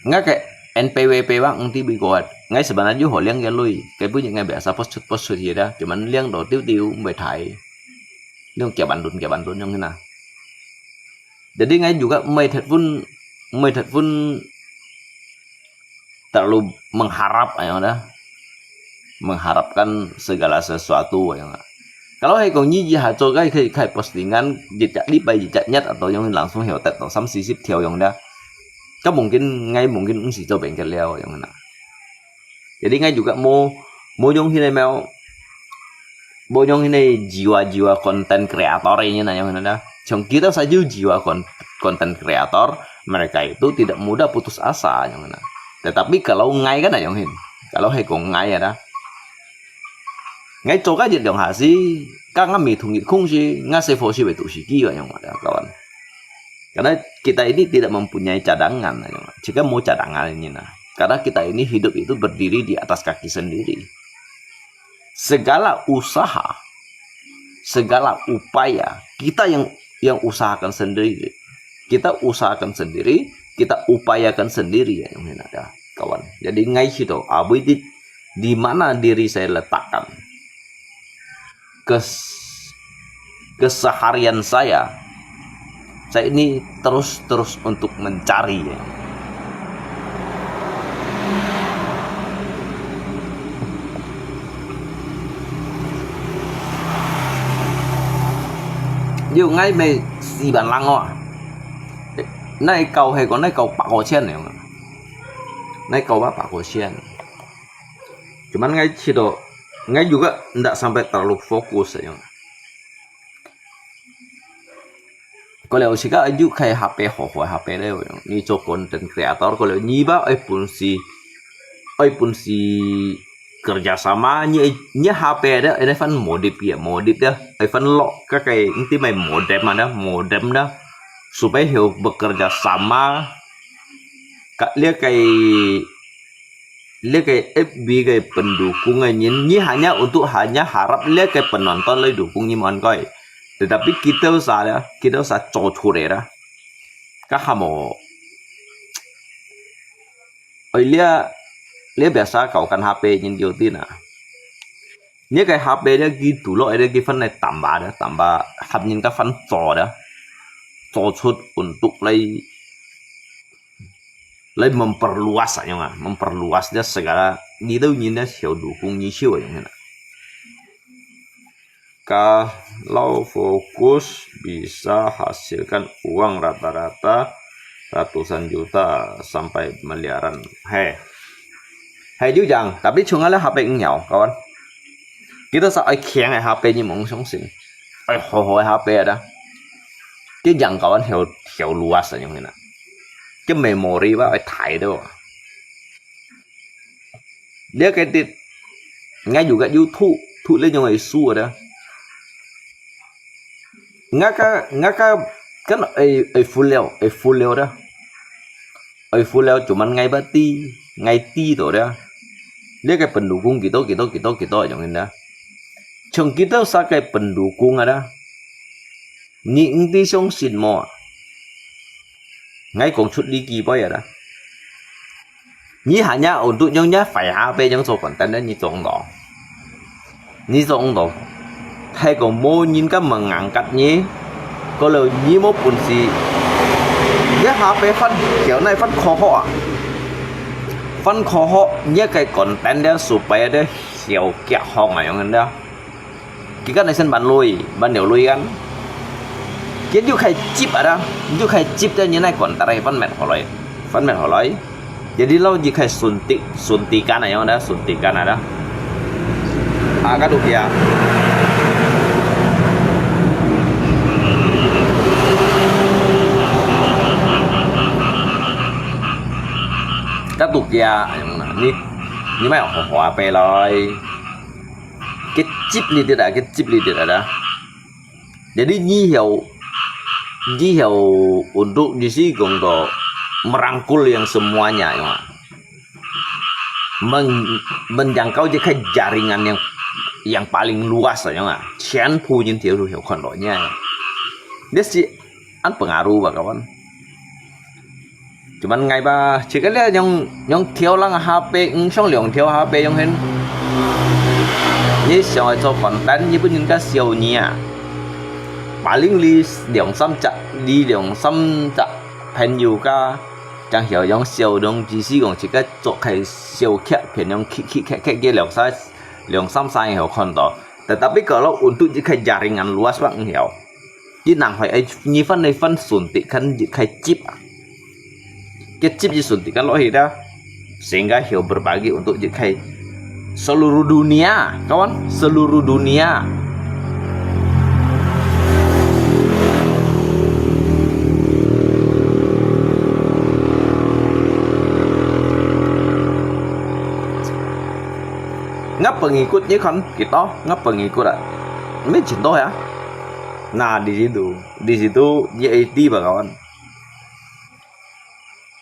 Ngai ke N P W P bang ti bi kuat. Ngai sebenarnya ho liang ke lui. Ke pun ngai biasa post post suci ada. Cuman liang do tiu tiu mbe thai. Liang kiaban dun kiaban dun yang kena. Jadi ngai juga mai that pun mai that pun terlalu mengharap ayo dah. mengharapkan segala sesuatu yang. Kalau hai kong nyi ji ha cho kai kai kai postingan jejak lipai jejak nyat atau yang langsung heo tet to sam sisip theo yang dah. Kau mungkin ngai mungkin mesti cho bengkel liao yang na. Jadi ngai juga mau mau yang hine mau mau yang hine jiwa-jiwa konten kreator ini na yang na dah. Cuma kita saja jiwa kon konten kreator, mereka itu tidak mudah putus asa yang na. Tetapi kalau ngai kan yang hin, kalau hai kong ngai ada, ngai coka jit dong hasi, ka nga mi thung it khung si, nga se fo si betu si ki yang ada kawan. Karena kita ini tidak mempunyai cadangan, jika mau cadangan ini nah. Karena kita ini hidup itu berdiri di atas kaki sendiri. Segala usaha, segala upaya kita yang yang usahakan sendiri. Kita usahakan sendiri, kita upayakan sendiri ya yang ada kawan. Jadi ngai situ, abui di di mana diri saya letakkan. Kes keseharian saya, saya ini terus-terus untuk mencari. Yo ngai me si ban lang oh. Nai kau hai kau nai kau pak kau chen ne. Nai kau ba pak kau chen. Cuman ngai situ, ngai juga ndak sampai terlalu fokus ya. Kalau sika aju kai H P ho ho H P le, ni cho content creator kalau ni ba ai pun si ai pun si kerja sama ni ni H P ada ada fan modif ya modif dah ai fan lo ka kai nti mai modem ada modem dah supaya heo bekerja sama ka lia kai 這個F B个pendukung个人，你hanya untuk hanya harap這個penonton來dukung你們个。Tetapi kita sa咧，kita sa做出來啦，該下無，哎，這這biasa kau kan H P人有啲啊。 Nia kay H P dia gitu lo, ada ki fan nai tambah dia, tambah hap nyin ka fan cho dia, cho chut untuk lai lai memperluas anyong ah, memperluas dia segala ni tu nyin dia siau dukung ni siau anyong na. Kalau fokus bisa hasilkan uang rata-rata ratusan juta sampai miliaran. Hei. Hei, diu jang, tapi chunga le H P ngiau, kawan. Kita sa ai khiang ai H P ni mong song sin. Ai ho ho ai H P ada. Ki jang kawan hiau hiau luas anyong hina. Ki memory ba ai thai do. Dia ke tit ngai juga YouTube, tu le nyong ai su ada. Ngaka ngaka kan ai ai full liao, ai full liao da. Ai full liao cuman ngai ba ti, ngai ti to da. Dia kay pendukung kita kita kita kita jong inda. Chong kita sa kay pendukung ada. Ni engti song sin mo. Ngai kong chut li ki boy ada. Ni hanya untuk nyong nya fai ha pe nyong so kontan da ni tong do. Ni tong do. Thai ko mo nyin ka mengangkat ni. Ko lo ni mo pun si. Ya ha pe fan kiao nai fan ko ho a. Fan ko ho ni kay kontan da supaya da hiao kiak hong a yong da. Ki kan nai sen ban lui, ban liao lui kan. Ki yu khai chip ada, yu khai chip da ni nai kontan da fan met ho loi. Fan met ho loi. Jadi lo ji khai suntik, suntikan ayong ada, suntikan ada. Ah, kadu kia. Kadu kia, ayong na, ni, ni mai ho ho ape loi. Kecip li tidak, kecip li tidak ada. Jadi nyihiau nyihiau untuk di sini kong to merangkul yang semuanya ya. Men, menjangkau je ke jaringan yang yang paling luas ya, 全部人都有看到 nya. Dia si an pengaruh ba kawan. Cuman ngai ba, jika lihat yang yang theo lang H P, eng song liang theo H P yang hen. Ni siang ai cho kontan, ni pun ka siau ni a. Paling li liang sam cak, li liang sam cak, pen yu ka, jang hiao yang siau dong, ji si gong jika cho khai siau kiak pen yang kik kik kek kek ge liang sa, 兩三儕人有看到。Tetapi kalau untuk一个jaringan luas bang有，你人會愛你分你分 suntikan 一个chip啊，个 chip 一 suntikan 落去的，sehingga 有 berbagi untuk 一个 seluruh dunia, kawan, seluruh dunia. Nga pengikut ni kan kita, nga pengikut ah. May cinta ya. Nah, di situ, di situ dia itu bakawan.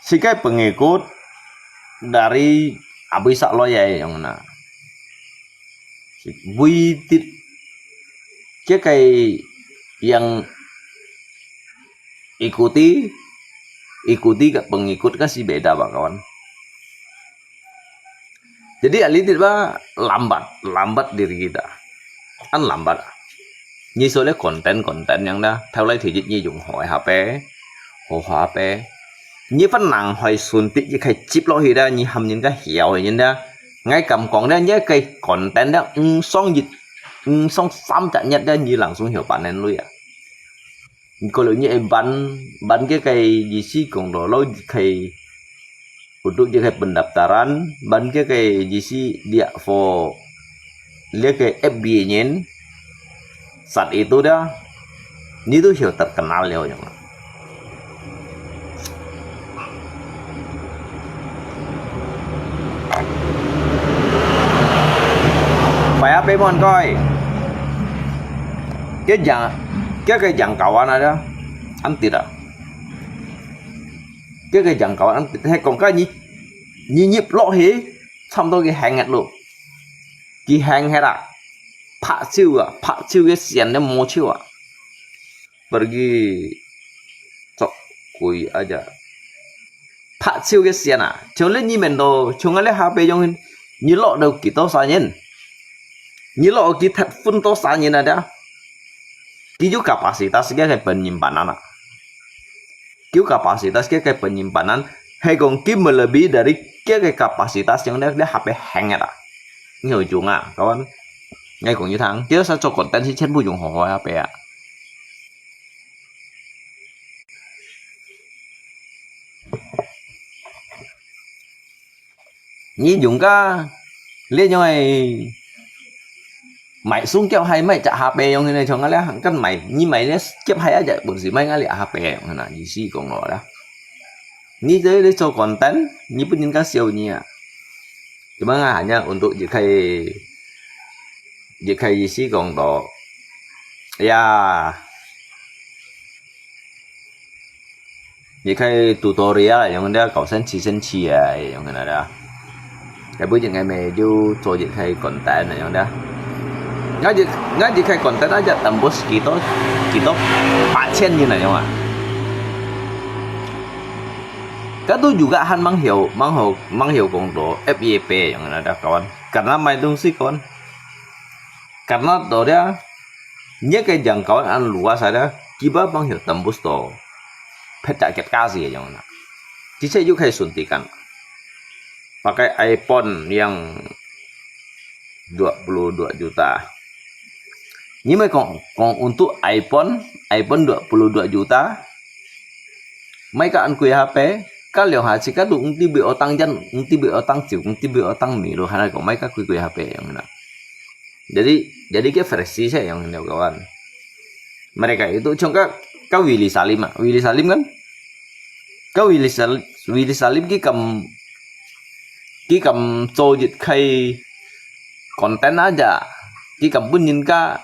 Sikai pengikut dari Abu Ishak Loyai yang na. Buitit sikai yang ikuti, ikuti ka pengikut kasi beda bakawan. Jadi alitit ba lambat, lambat diri kita. An lambat. Nyi sole konten-konten yang da, thao lai thijit nyi yung hoi hape, ho hape. Nyi fen nang hoi suntit nyi kai chip lo hi da, nyi ham nyin ka hiao nyin da. Ngai kam kong da, nyi kai konten da, ng song yit, ng song sam chak nyet da, nyi langsung hiao panen lui a. Kalau nyi ai ban, ban ke kai jisi kong do lo kai untuk je kai pendaftaran, ban ke kai jisi dia fo, lia kai F B nyin, saat itu da, nyi tu hiao terkenal liao yang. Phải áp mon coi. Cái giảng, cái cái giảng cầu anh đó. Anh tịt à? Cái cái giảng cầu anh tịt hay còn cái nhí, nhí nhíp lọ hí, chăm tôi cái hàng ngặt luôn. Cái hàng hết à? Phạ chiu à, phạ chiu cái xiên nó mô chiu à. Pergi cok kui aja. Phạ chiu cái xiên à, chiu lê nhi men do, chiu ngã lê ha pe yong hin, nhi lọ đâu kì tô sa nyin. Nhi lọ kì thật phun tô sa nyin à da. Kì yu kapasitas cái cái penyimpanan à. Kì yu kapasitas cái cái penyimpanan, hay kong kì melebihi dari cái cái kapasitas yang dia, dia ha pe heng à. Ngi yu jung à, kawan. Ngai kong yu thang, kì sa cok konten si chen bu jung ho ho ha pe à. Nyi yung ka, li nyoi mai sung kiao hai mai chak ha pe yong hin chong a le hang kan mai, nyi mai le kiap hai a ja bun si mai nga li ha pe yong hin a, nyi si kong lo da. Nyi te li cho konten, nyi pun nyin ka siau nyi a. Cuma nga hanya untuk je kai, je kai si kong to. Ya. Nyi kai tutorial yong dia kau sen chi sen chi a yong na da. Kai bu jing ngai me ju cho jit kai konten yong da. Nga jit, nga jit kai konten aja tembus kito, kito pacen nyi na yong a. Katu juga han mang hiu, mang hiu, mang hiu kong to F Y P yong na da kawan. Karena mai tung si kawan. Karena to dia, nyi kai jang kawan an luas ada, kiba mang hiu tembus to. Phet tak ket kasi yong na. Cicai yu kai suntikan. Pakai iPhone yang dua puluh dua juta. Nyi mai kong, kong untuk iPhone, iPhone dua puluh dua juta. Mai ka an kui ha pe, ka liao ha chi ka tu ng ti bi otang jan, ng ti bi otang chiu, ng ti bi otang mi lo hana kong mai ka kui kui ha pe yong na. Jadi, jadi ke versi saya yang liao kawan. Mereka itu cuma ka, ka Willy Salim ah, Willy Salim kan? Ka Willy Sal-, Willy Salim ki kam, ki kam cho jit kai konten aja, ki kam pun nyin ka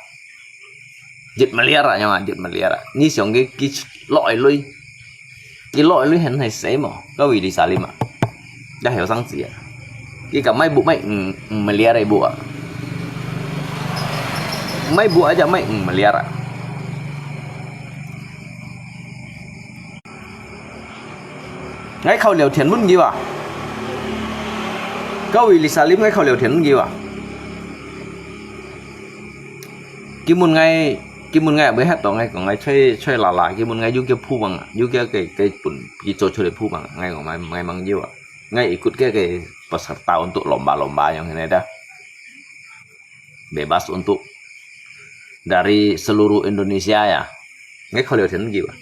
jit meliar a, nyong a jit meliar a. Nyi siong ki, ki lo ai lui, ki lo ai lui hen hai sei mo, ka Willy Salim a. Ya hiu sang zi a. Ki kam mai bu mai, mm, mm, meliar ai bu a. Mai bu aja mai, mm, meliar a. Ngai khâu liao thian mun kiu a. Kau Willy Salim ngai khâu liao thian mun kiu a. Ki mun ngai, ki mun ngai bơi hat to ngai kong ngai choi, choi la la, ki mun ngai yu kia phu bang a, yu kia kai, kai pun, ki cho choi phu bang a, ngai kong ngai, ngai mang kiu a. Ngai ikut kia kai peserta untuk lomba-lomba yang ini dah. bebas untuk dari seluruh Indonesia ya. Ngai kau liu thian ki ba.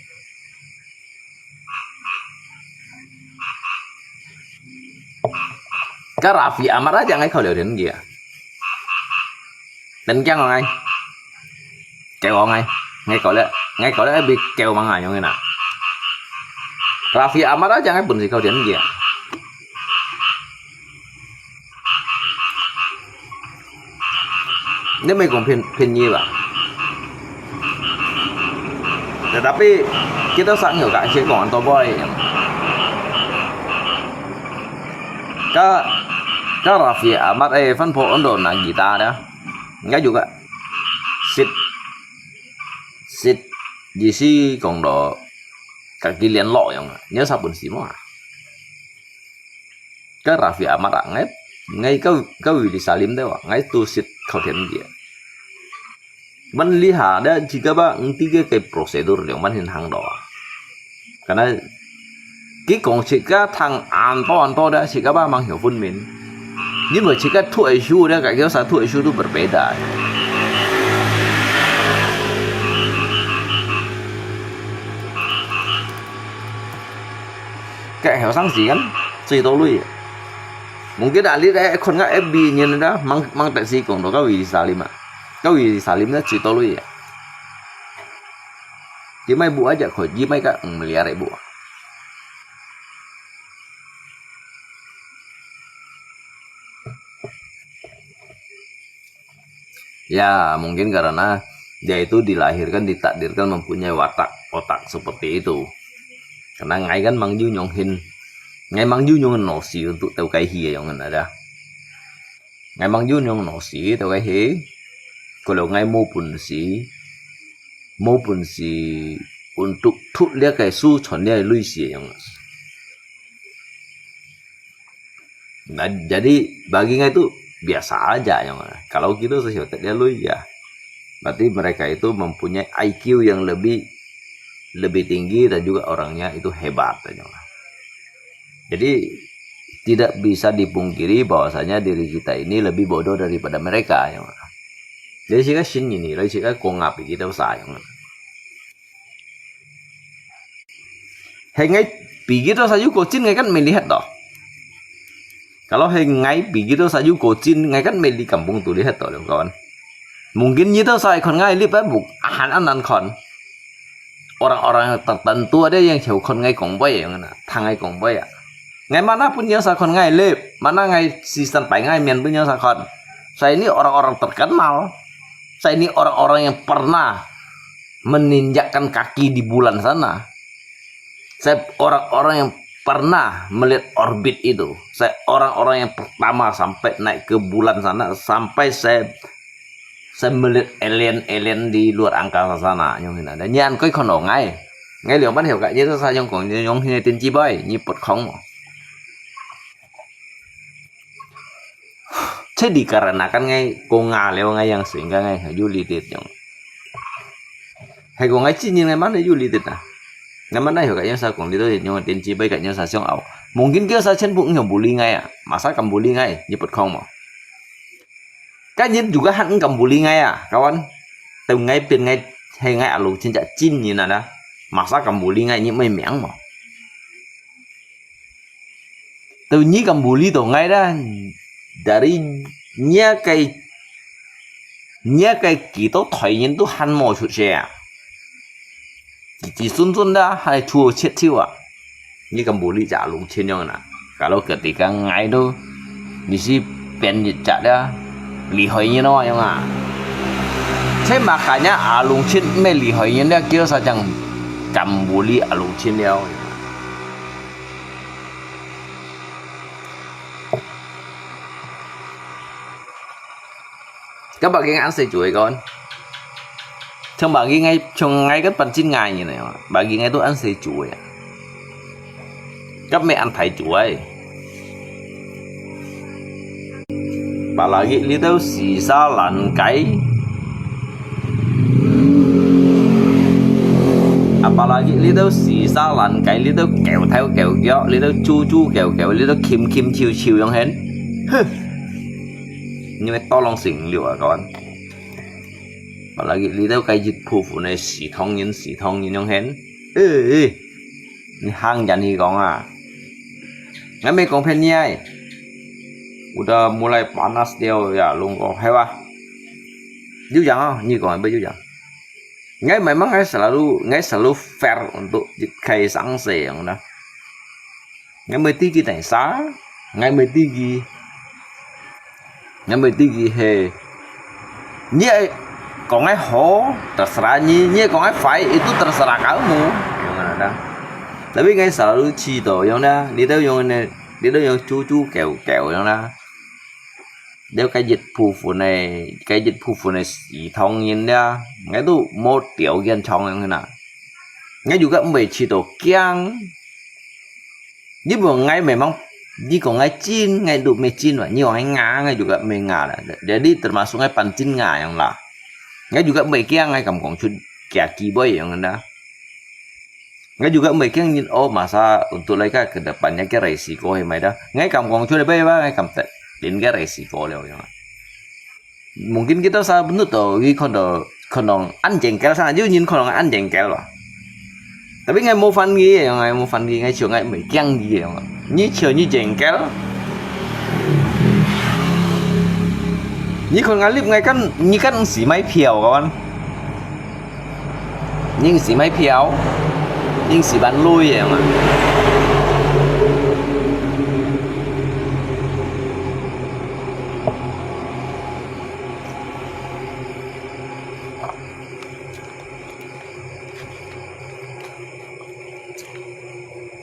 Ka Raffi Ahmad aja ngai kau liu thian ki ya. Dan kiang ngai. Kêu ngai. Ngai kau liu, ngai kau liu bi kêu mang ngai yong na. Raffi Ahmad aja ngai pun si kau thian ki ya. Ini memang pin pin ni ba. Tetapi kita sang yo ka si kong to boy. Ka ka Raffi Ahmad eh fan po ondo na kita da. Ngai juga sit sit di si kong do ka ki lian lo yong. Ni sa pun si mo. Ka Raffi Ahmad ngai ngai ka ka Willy Salim de wa ngai tu sit kau thian ki. Ban li ha da jika ba ng tiga ke prosedur yang ban hin hang do. Karena ki kong jika thang an to an to da jika ba mang hiu phun min. Ni mo jika tu isu da ka kêu sa tu isu tu berbeda. Ka hiu sang si kan, si to lui. Mungkin ahli da kon nga F B ni da mang mang tak si kong do ka Willy Salim ma. Ka Willy Salim na si to lui ya. Di mai bu aja ko, di mai ka ng liar bu. Ya, mungkin karena dia itu dilahirkan, ditakdirkan mempunyai watak, otak seperti itu. Karena ngai kan mang ju nyong hin, ngai mang ju nyong nosi untuk tau kai hi yong ada. Ngai mang ju nyong nosi tau kai hi, kalau ngai mo pun si, mo pun si untuk thut lia kai su chon lia lui si yong. Nah, jadi bagi ngai itu biasa aja yang kalau kita sesuatu dia lui ya. Berarti mereka itu mempunyai I Q yang lebih lebih tinggi dan juga orangnya itu hebat ya. Jadi tidak bisa dipungkiri bahwasanya diri kita ini lebih bodoh daripada mereka ya. Jadi sika sin ini, lagi sika kong api kita usah yang. He ngai pigi to sayu ko chin ngai kan melihat to. Kalau he ngai pigi to sayu ko chin ngai kan meli kampung tu lihat to kawan. Mungkin ni to sai kon ngai lip buk ahan anan kon. Orang-orang tertentu ada yang jauh kon ngai kong boy yang na, thang ngai kong boy ya. Ngai mana pun yang sa kon ngai lip, mana ngai season pai ngai mian pun yang sa kon. Saya ini orang-orang terkenal. Saya ini orang-orang yang pernah menginjakkan kaki di bulan sana. Saya orang-orang yang pernah melihat orbit itu. Saya orang-orang yang pertama sampai naik ke bulan sana, sampai saya saya melihat alien-alien di luar angkasa sana. Nyong hina. Dan nyan koi kono ngai. Ngai liang ban hiu ka, nyi sa nyong kong, nyong hina tin chi boy, nyi put khong mo. Jadi dikarenakan ngai kong nga liu ngai yang sehingga ngai yu li tit nyong. Hai kong ngai chi nyi ngai mana yu li tit na. Ngai mana hiu ka yang sa kong li to nyong tin chi bai ka nyong sa siong au. Mungkin kêu sa chen bu nyong buli ngai ya. Masa kam buli ngai, nyi put khong mo. Ka nyi juga han kam buli ngai ya, kawan. Teu ngai pin ngai hai ngai alu chin ja chin nyi na da. Masa kam buli ngai nyi mai miang mo. Teu nyi kam buli to ngai da. Dari nyi kai nyi kai kito thoi nyin tu han mo chut se ya. Chỉ, chỉ sun sun da hai chu chet thiu a. Nyi kam buli ja lung chin yong na. Kalau ketika ngai tu, nyi si pen nyi ja da. Li hoi nyi no yong a. Che makanya a lung chin me li hoi nyi da kêu sa chang kam buli a lung chin liao. Ka bagi ngai an se chuai kon. Chang bagi ngai chang ngai kan pan chin ngai ni na. Bagi ngai tu an se chuai. Ka me an thai chuai. Apalagi little sisa lan kai. Apalagi little sisa lan kai, little kêu thao kêu kêu, little chu chu kêu kêu, little kim kim chiu chiu yong hen. Huh. 因為到浪十五樓啊，kawan。Apalagi你兜該一部分个西塘人，西塘人樣形，誒誒，你行人去講啊，𠊎毋係講騙你啊，udah mulai panas了ya，龍哥，係吧？有影啊，你講係毋係有影？ 𠊎memang𠊎selalu，𠊎selalu fair untuk一個上司樣啦。𠊎毋會知佢等啥，𠊎毋會知佢，𠊎毋會知佢係，你愛講𠊎好，terserah你；你愛講𠊎壞，itu terserah kamu，樣啦。Tapi𠊎selalu知道樣啦，你兜樣呢，你兜樣豬豬狗狗樣啦。 了該一部分个，該一部分个西塘人了，𠊎都無條件唱樣啦。𠊎又个毋會試到驚。你問𠊎memang，你講𠊎真，𠊎都毋係真哇；你講𠊎假，𠊎又个毋係假啦。Jadi termasuk𠊎半真假樣啦。𠊎又个毋會驚，𠊎敢講出假機會樣啦。 𠊎juga毋會驚人哦，masa untuk mereka ke depannya个risiko係咪dah？𠊎敢講出來，bye bye，𠊎敢得，連个risiko了樣啊。Mungkin kita sa bentuk tu，佢看到可能恁jengkel sangat，有人可能恁jengkel咯。Tapi𠊎無煩佢樣，𠊎無煩佢，𠊎笑𠊎毋會驚佢樣啊。你笑你jengkel，你看𠊎lift，𠊎kan，你kan毋使買票，kawan。 Ning si mai phiêu, ning si bán lui vậy mà.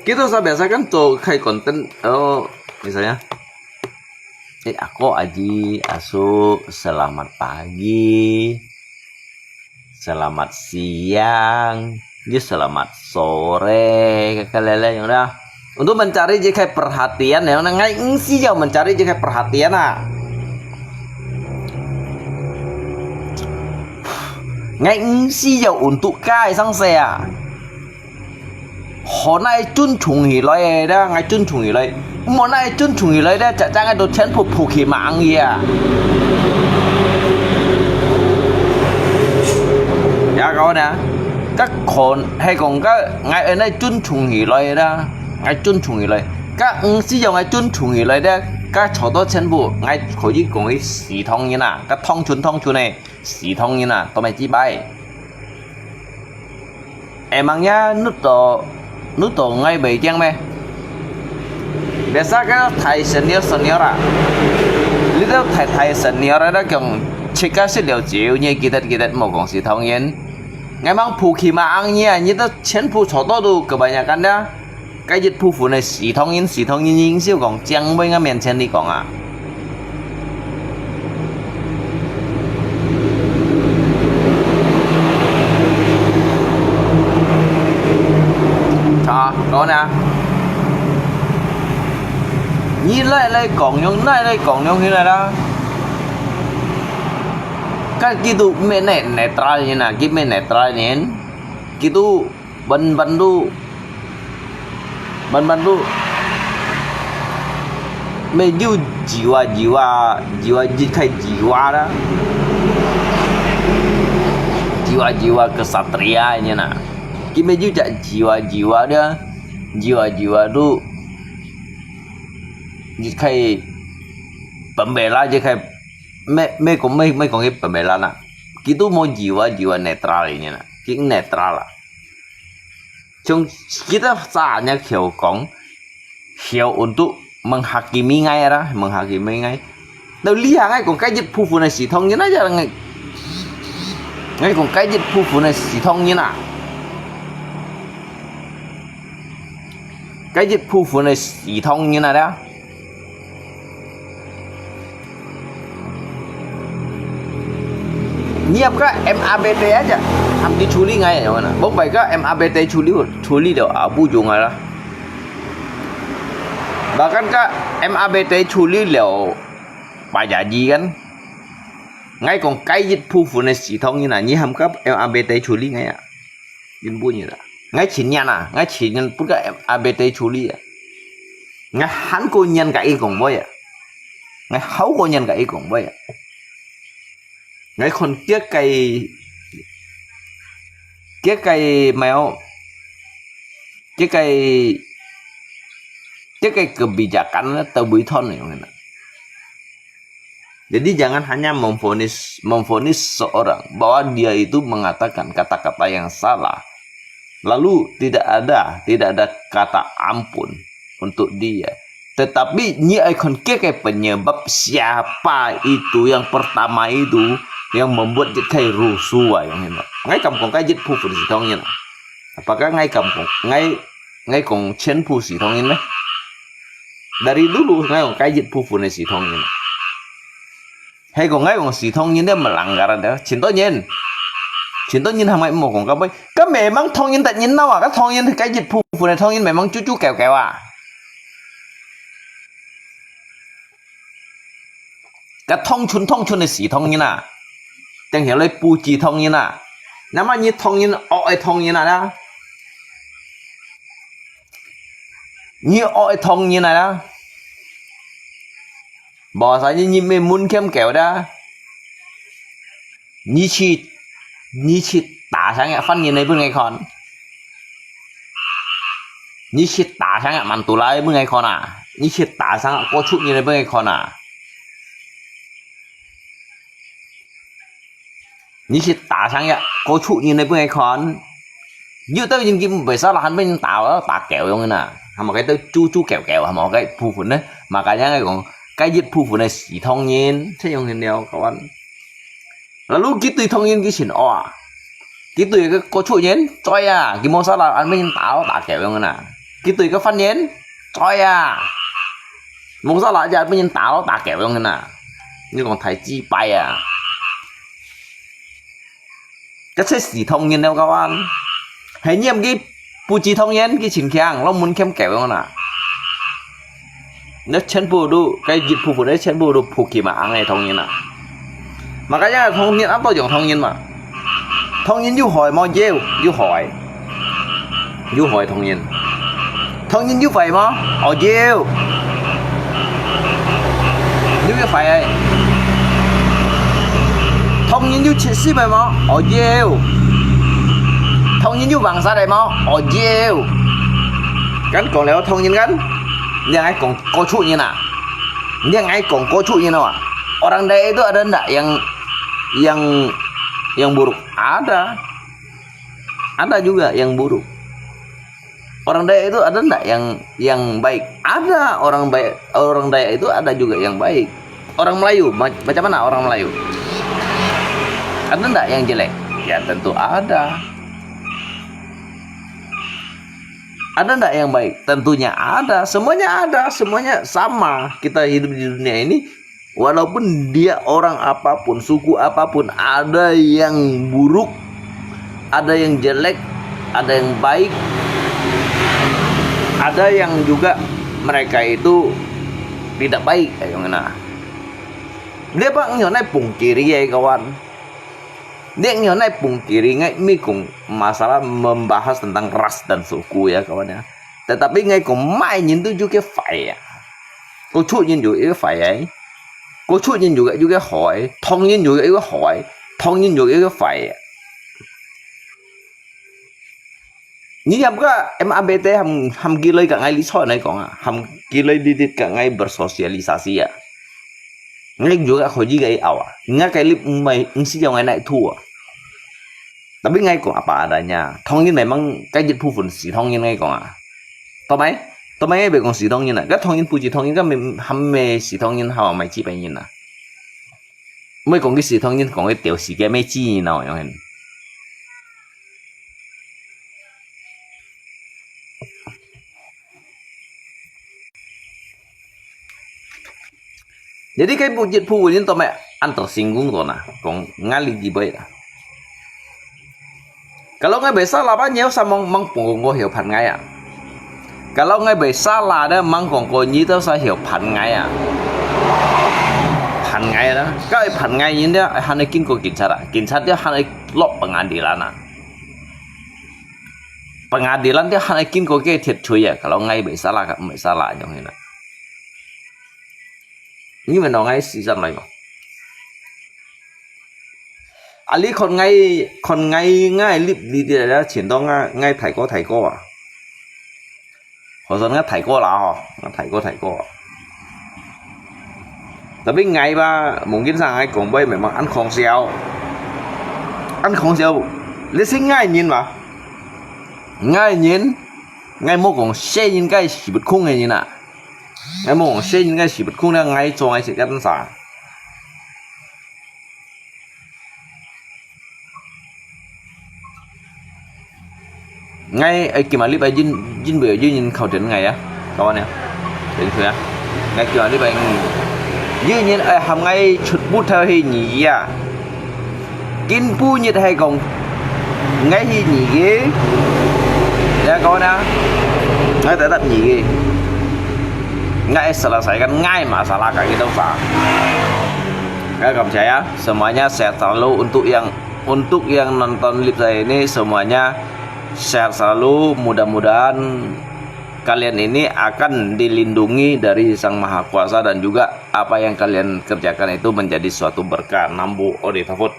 Kita sa biasa kan to khai konten, oh, misalnya, eh, ako Aji, asu, selamat pagi. Selamat siang, ya selamat sore, kakalele yang dah. Untuk mencari je khai perhatian yang dah, ngai ngsi jau mencari je khai perhatian ah. Ngai ngsi jau untuk kai sang se ah. 好，那尊重起來个，那尊重起來。無那尊重起來个，隻隻个都全部仆去猛去啊。也講呢，該可係講該，𠊎恁樣尊重起來啦，𠊎尊重起來，該毋使用𠊎尊重起來个，該坐到全部，𠊎可以講佢死唐人啊，該唐村唐村个死唐人啊，都毋知擺。 Emangnya nuto, nuto ngai bejeng meh? Biasa ka thai senior senior ah. Little thai thai senior ada kyong chika si liu jiu nye kitet kitet mo kong si thong yen. Ngai mang phu ki ma ang nye, nye to chen phu cho to tu kebanyakan da. Cái dịch vụ này xí thông nhân, xí thông nhân nhân siêu còn chăng với ngã miền sen đi còn à. Cho, có nè. Nhìn lại lại còn nhung, lại lại còn nhung như này đó. Cái kỹ tụ mẹ nè, nè trai như nè, kỹ mẹ nè trai nè. Kỹ tụ Ban-ban tu, ban-ban tu, mê jiu jiwa-jiwa, jiwa jit khai jiwa da. Jiwa-jiwa kesatria ini na. Ki mê jiu jak jiwa-jiwa dia, jiwa-jiwa tu, jit khai pembela, jit khai mê, mê kong, mê, mê kong ki pembela na. Ki tu mo jiwa-jiwa netral ini na. Ki netral lah. Chúng kita saatnya kiểu kong, kiểu untuk menghakimi ngai ra, menghakimi ngai. Tao lihat ngai kong cái dịch vụ này xí thông như na, ngai, ngai kong cái dịch vụ này xí thông như na. Cái dịch vụ này xí thông như na đó. Nyiap ka M A B T aja, ham di chuli ngai ya mana. Bombay ka M A B T chuli, chuli do abu jung ala. Bahkan ka M A B T chuli leo, pajaji kan. Ngai kong kai yit pu fu ne si thong ni na, nyi ham ka M A B T chuli ngai ya. Yun bu ni la. Ngai chin nyan na, ngai chin nyan pun ka M A B T chuli ya. Ngai han ko nyan ka i kong mo ya. ，𠊎好个人个一講話啊。𠊎看這个，這个咩哦，這个，這个kebijakan呢，都會斷个樣个啦。Jadi jangan hanya memvonis, memvonis seorang bahwa dia itu mengatakan kata-kata yang salah. Lalu tidak ada, tidak ada kata ampun untuk dia. Tetapi 你愛看這个 penyebab siapa itu yang pertama itu yang membuat 這个 rusuh啊，樣个。𠊎敢講該一部分係當然啊。Apakah𠊎敢講，𠊎，𠊎講全部係當然咩？Dari dulu𠊎講該一部分个係當然啊。 係講𠊎講係當然个melanggar个，盡多人，盡多人係毋好講到尾，該memang當然得人惱啊，該當然該一部分个當然memang豬豬狗狗啊。該當然當然个係當然啊，等下來不止當然啊，那麼你當然惡个當然啊啦，你惡个當然啊啦。 無啥人，你乜門檻高啦。你去，你去打傷个犯人个分𠊎看。你去打傷个Mantulah个分𠊎看啊。你去打傷个高手人个分𠊎看啊。 你去打傷个高手人个分𠊎看。有兜人佢毋會salah，還分人打，打狗樣个呐。係無？該兜豬豬狗狗，係無？該部分呢，makanya𠊎講，該一部分个係當然，這樣个了，kawan。Lalu佢對當然佢盡惡啊，佢對个高手人，在啊，佢無salah，還分人打，打狗樣个呐。佢對个犯人，在啊，無salah，就分人打，打狗樣个呐。 你講太自敗啊！該這係當然了，kawan。係你毋去不止當然，佢盡強，摎門檻高樣啦。你全部都，該一部分个全部都不起嘛，恁樣當然啦。Makanya當然，恁多樣當然嘛。 當然有好無？有，有好个。有好个當然。當然有壞無？哦，有。有个壞个。當然有七十个無？哦，有。當然有橫殺个無？哦，有。Kan講了當然kan？你愛講高手人啊？你愛講高手人啊？Orang Dayak itu ada ndak yang, yang, yang buruk? Ada. Ada juga yang buruk. Orang Dayak itu ada ndak yang, yang baik? Ada orang baik, orang Dayak itu ada juga yang baik. Orang Melayu, ma-, macam mana orang Melayu? Ada ndak yang jelek? Ya, tentu ada. Ada ndak yang baik? Tentunya ada. Semuanya ada, semuanya sama. Kita hidup di dunia ini, walaupun dia orang apapun, suku apapun, ada yang buruk, ada yang jelek, ada yang baik, ada yang juga mereka itu tidak baik, kaya ngena. Dia bang nyo nai pungkiri ya, kawan. Dia nyo nai pungkiri ngai mi kong masalah membahas tentang ras dan suku ya, kawan ya. Tetapi ngai kong mai nyin tu juga fai ya. Kau chut nyin juga fai ya. Kau chut nyin juga juga hoi, thong nyin juga juga hoi, thong nyin juga juga fai ya. Nyi yam ka em abete ham, ham giloi ka ngai li choi nai kong a, ham giloi didit ka ngai bersosialisasi a. Ngai juga khoji ka i aw a, nga kai lip mai ngsi yong ngai nai thu a. Tapi ngai kong apa adanya, thong yin memang kai jit phu fun si thong yin ngai kong a. Tomai, tomai ngai be kong si thong yin a, ka thong yin phu ji thong yin ka me, ham me si thong yin hao mai chi pai yin a. Mai kong ki si thong yin kong ke teo si ke me chi yin a yong hen. Jadi kai bu jit phu yin tomai an tersinggung to na, kong ngali di bai a. Kalau ngai bai salah pa nyo sa mang mang pung ko hiu phan ngai a. Kalau ngai bai salah da mang kong ko nyi tau sa hiu phan ngai a. Phan ngai da, kai phan ngai yin da, han kin ko kin cha da, kin cha da han lok pengadilan a. Pengadilan ti han kin ko ke thiet chui ya, kalau ngai bai salah ka bai salah jong hina. 你問到𠊎時間來無？啊，你看𠊎，看𠊎，𠊎立立个啦，前到𠊎，𠊎大哥大哥啊。好像𠊎大哥啦吼，𠊎大哥大哥啊。Tapi𠊎吧，mungkin上𠊎講話memang恁講笑，恁講笑。你識𠊎人嘛？𠊎人，𠊎無講細人个屎朏空个人啊。 𠊎無細人个屎朏空了，𠊎做𠊎食个東西。𠊎，哎，今日禮拜因，因為有人靠近𠊎啊，kawan啊，對不對啊？𠊎今日禮拜，有人愛喊𠊎出布頭去你啊。 今晡日係講，𠊎係你个，你講呢？𠊎tetap你个，𠊎selesaikan，𠊎masalah kaki dosa。Oke, 感謝ya, semuanya sehat selalu untuk yang, untuk yang nonton live saya ini, semuanya sehat selalu, mudah-mudahan kalian ini akan dilindungi dari Sang Maha Kuasa dan juga apa yang kalian kerjakan itu menjadi suatu berkah. Nambu ori tafut.